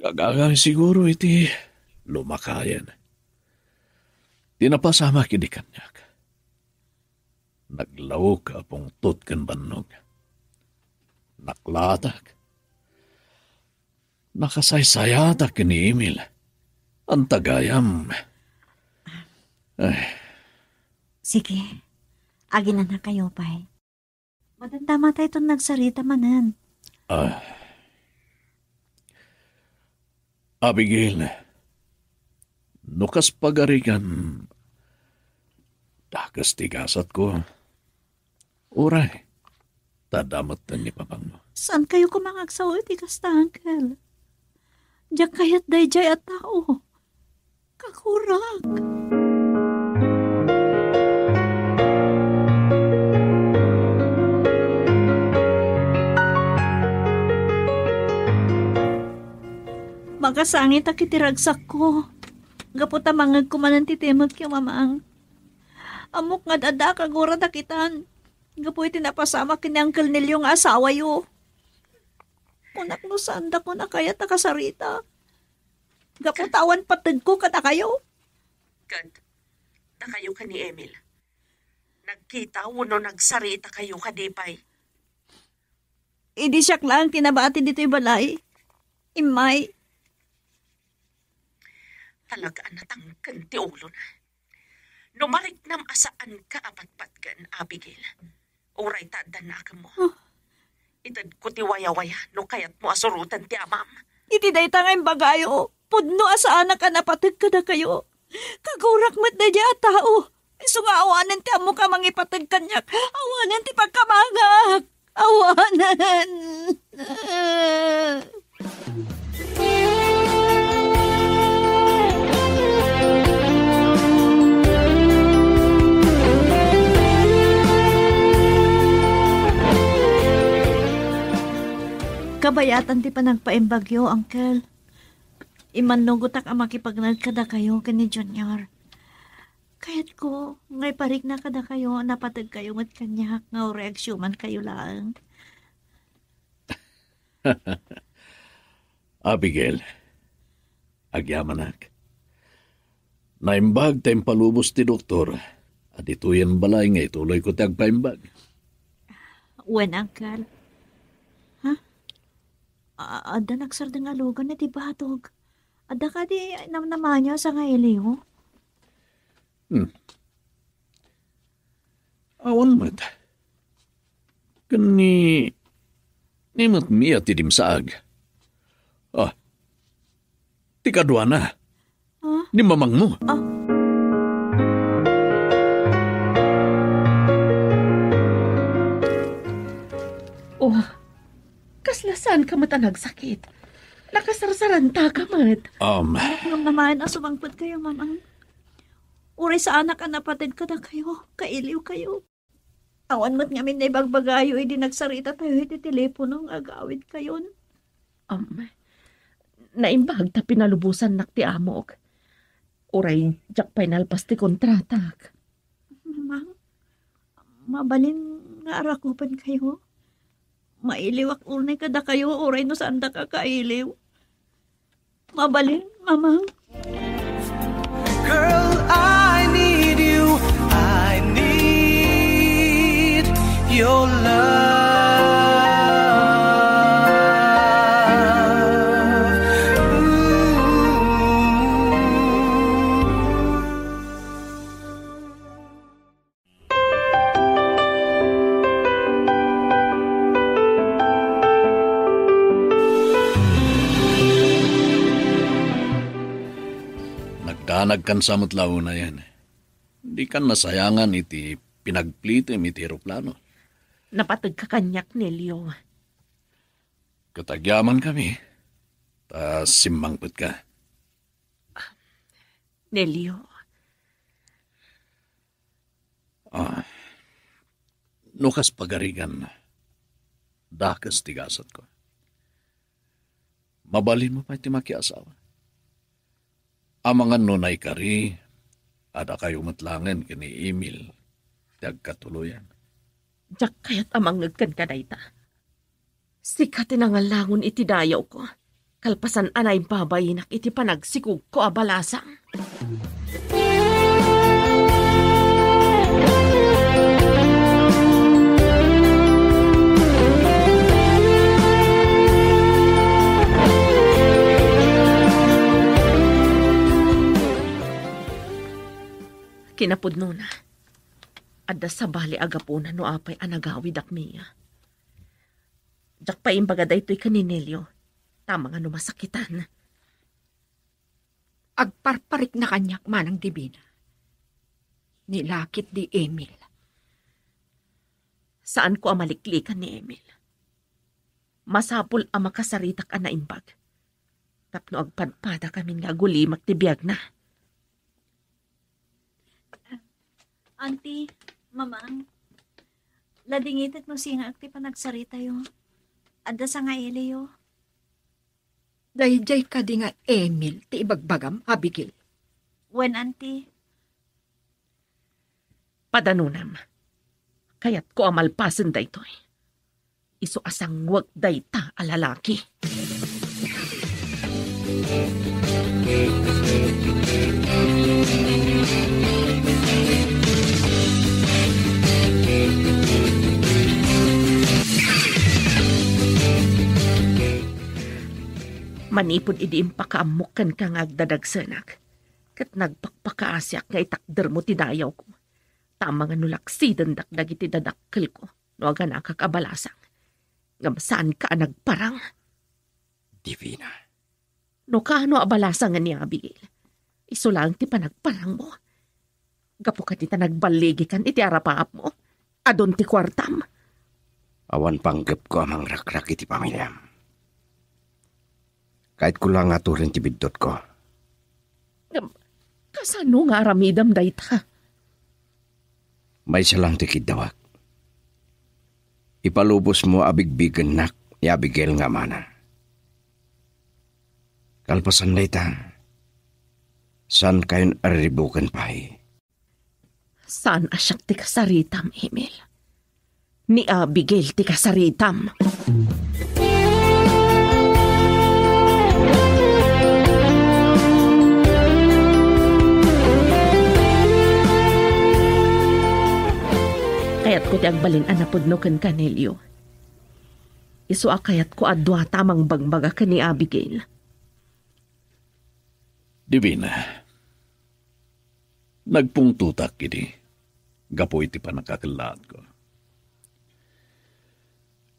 Gagaga siguro iti lumakayen. Ti napasamak idi kaniak. Naglaok a pungtot ken bannog. Naklatak. Nakasaysayatak ken ni Emil. Anta gayam. Ay. Sige, aginanakayo pay. Madamdamatayton nagsarita manen. Ah. Abigail, no kas pagarigan, dakes ti gasatko. Uray, ta adda metten ni papangmo. Saan kayo koma nga agsao iti kasta, Uncle? Diak kayat daydiay a tao. Kagurak. Makasangitak iti ragsakko. Gapu ta mangngegko manen ti timekyo, Mamang. Ammok nga adda a kagura dakitan. Gapu iti napasamak ken ni Uncle Nelio nga asawayo. Kunak no saandakon a kayat a kasarita. Gapu ta awan pategko kadakayo. Ket dakayo ken ni Emil, nagkita wenno nagsarita kayo kadi pay? Idi siak laeng ti nabati ditoy balay, immay. Talaga a natangken ti ulona. No mariknam a saanka a patpatgen, Abigail, uray ta adda nakemmo. Ah. Itedko ti wayawaya no kayatmo a suroten ti amam. Iti dayta nga imbagayo, pudno a saanak a napateg kadakayo. Kagurak met daydiay a tao. Isu nga awanen ti ammok a mangipateg kaniak. Awanen ti pagkamangak. Awanen. Kabayatan ti panagpaimbagyo, Uncle. Immannugotak a makipagnad kadakayo ken ni Junior. Kayatko nga iparikna kadakayo a napateg kayo met kaniak nga uray agsiuman kayo laeng. Abigail, agyamanak. Naimbag ta impalubos ti doktor a ditoyen balay nga ituloyko ti agpaimbag. Wen, Uncle. Ha? A-, adda nagsardeng a lugan iti batog. Adda kadi namnamaanyo a sangailiw? Hmm. Awan met. Ken ni, ni met Mia ti dimsaag. Ah, ti kaduana. Ah? Ni mamangmo. Ah. Oh, kasla saanka met a nagsakit? Nakasarsarantaka met. Um. Ngem naman a sumangpet kayo, Mamang. Uray saanak a napateg kadakayo, kailiw kayo. Awan met ngamin naibagbagayo idi nagsarita tayo iti telepono nga agawid kayon. Um, naimbag ta pinalubosannak ti amok. Uray diak pay nalpas ti kontratak. Mamang, mabalin nga arakupen kayo? Mailiwak unay kadakayo, uray no saandaka kailiw. Mabalin, Mamang. Girl, I need you. I need your love. Ooh. Nagdanagkan sa met la unayen. Dikan nasayangan iti pinagplitem iti eroplano. Napategka kaniak, Nelio. Ket agyamankami, ta simmangpetka. Nelio. Ah, no kas pagarigan, dakes ti gasatko. Mabalinmo pay ti makiasawa. Amangan no naikari, Adda kayo met laengen ken ni Emil ti agkatuloyan. Diak kayat a mangngeg kenka dayta. Sika ti nangalangon iti dayawko, kalpasan a naibabainak iti panagsikogko a balasang. Kinapudnona, adda sabali a gapuna no apay a nagawidak, Mia. Diak pay imbaga daytoy ken ni Nelio, tama nga no masakitan. Agparparikna kaniak, Manang Divina. Ni lakit di Emil. Saanko a maliklikan ni Emil. Masapul a makasaritak a naimbag tapno agpadpadakamin nga agulimek ti biagna. Auntie, Mamang, ladingitek no singaak ti panagsaritayo. Adda sangailiyo. Daydiay kadi nga Emil ti ibagbagam, Abigail? Wen, Auntie. Padanonam. Kayatko a malpasen daytoy. Isu a sangwek dayta a lalaki. Manipud idi impakaammok kenka nga agdadagsenak, ket nagpakpakaasiak nga itakdermo ti dayawko, tama nga no laksidendak dagiti dadakkelko no aganakak a balasang. Ngem saanka a nagparang. Divina. No kaano a balasangen ni Abigail, isu laeng ti panagparangmo. Gapu kadi ta nagballigikan iti arapaapmo, adun ti kuartam. Awan panggepko a mangrakrak iti pamiliam. Kayatko la nga aturen ti biddutko. Ngem, kasano nga aramidem dayta? Maysa lang ti kiddawak. Ipalubosmo a bigbigennak ni Abigail nga amana. Kalpasan dayta, saan kayon a riribuken pay. Saan a siak ti kasaritam, Emil. Ni Abigail ti kasaritam. Kayatko ti agbalin a napudno kenka, Nelio. Isu a kayatko a duata a mangbagbaga ken ni Abigail. Divina, nagpungtotak idi gapu iti pannakakellaatko.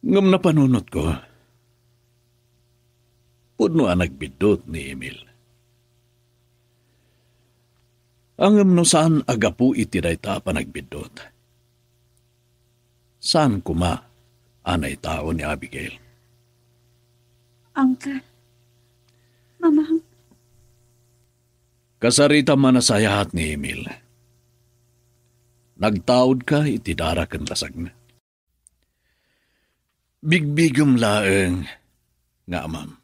Ngem napanunotko, pudno a nagbiddut ni Emil. Ngem no saan a gapu iti dayta a panagbiddut, saan koma a naitao ni Abigail. Uncle, Mamang. Kasaritam a nasayaat ni Emil. Nagtaudka iti dara ken basagna. Bigbigem laeng nga amam,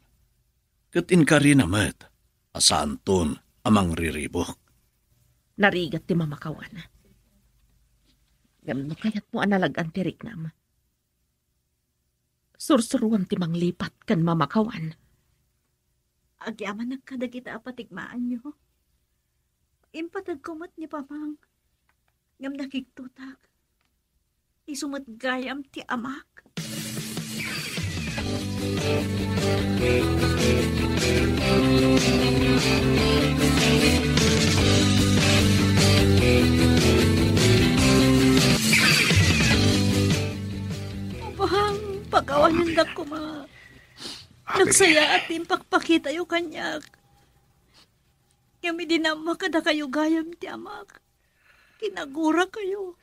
ket inkarina met a saanton a mangriribuk. Narigat ti mamakawan. Ngem no kayatmo a nalag-an ti riknam, sursuroam ti manglipat ken mamakawan. Agyamanak kadagita a patigmaanyo. Impatedko met ni Mamang, ngem nakigtotak. Isu met gayam ti amak. Mamang, pakawanendak koma. Nagsayaat ti impakpakitayo kaniak. Ngem idi naammo a kadakayo gayam ti amak, kinagurakayo.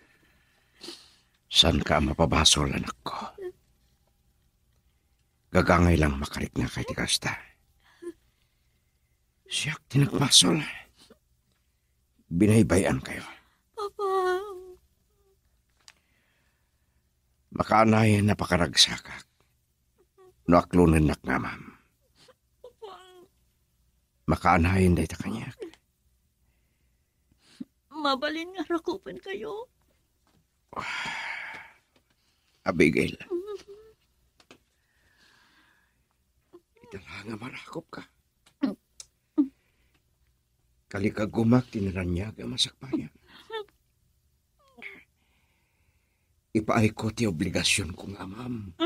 Saanka a mapabasol, anakko. Gagangay lang makariknaka iti kasta. Siak ti nagbasol. Binaybay-ankayo. Papa. Makaanayen a pakaragsakak no aklonennak nga amam. Papa. Makaanayen dayta kaniak. mabalin nga rakupenkayo. Abigail, ita la nga marakupka. Kalikagumak ti naraniag a masakbayan. Ipaayko ti obligasionko nga amam.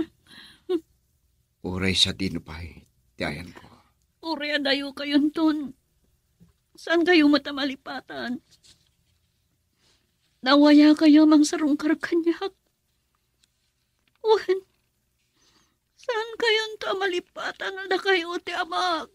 Uray sadino pay ti ayanko. Uray adayo kayonton. Saan kayo met a malipatan? Nawaya kayo mangsarungkar kaniak. Wen, saan kayonto a malipatan a dakayo ti amak?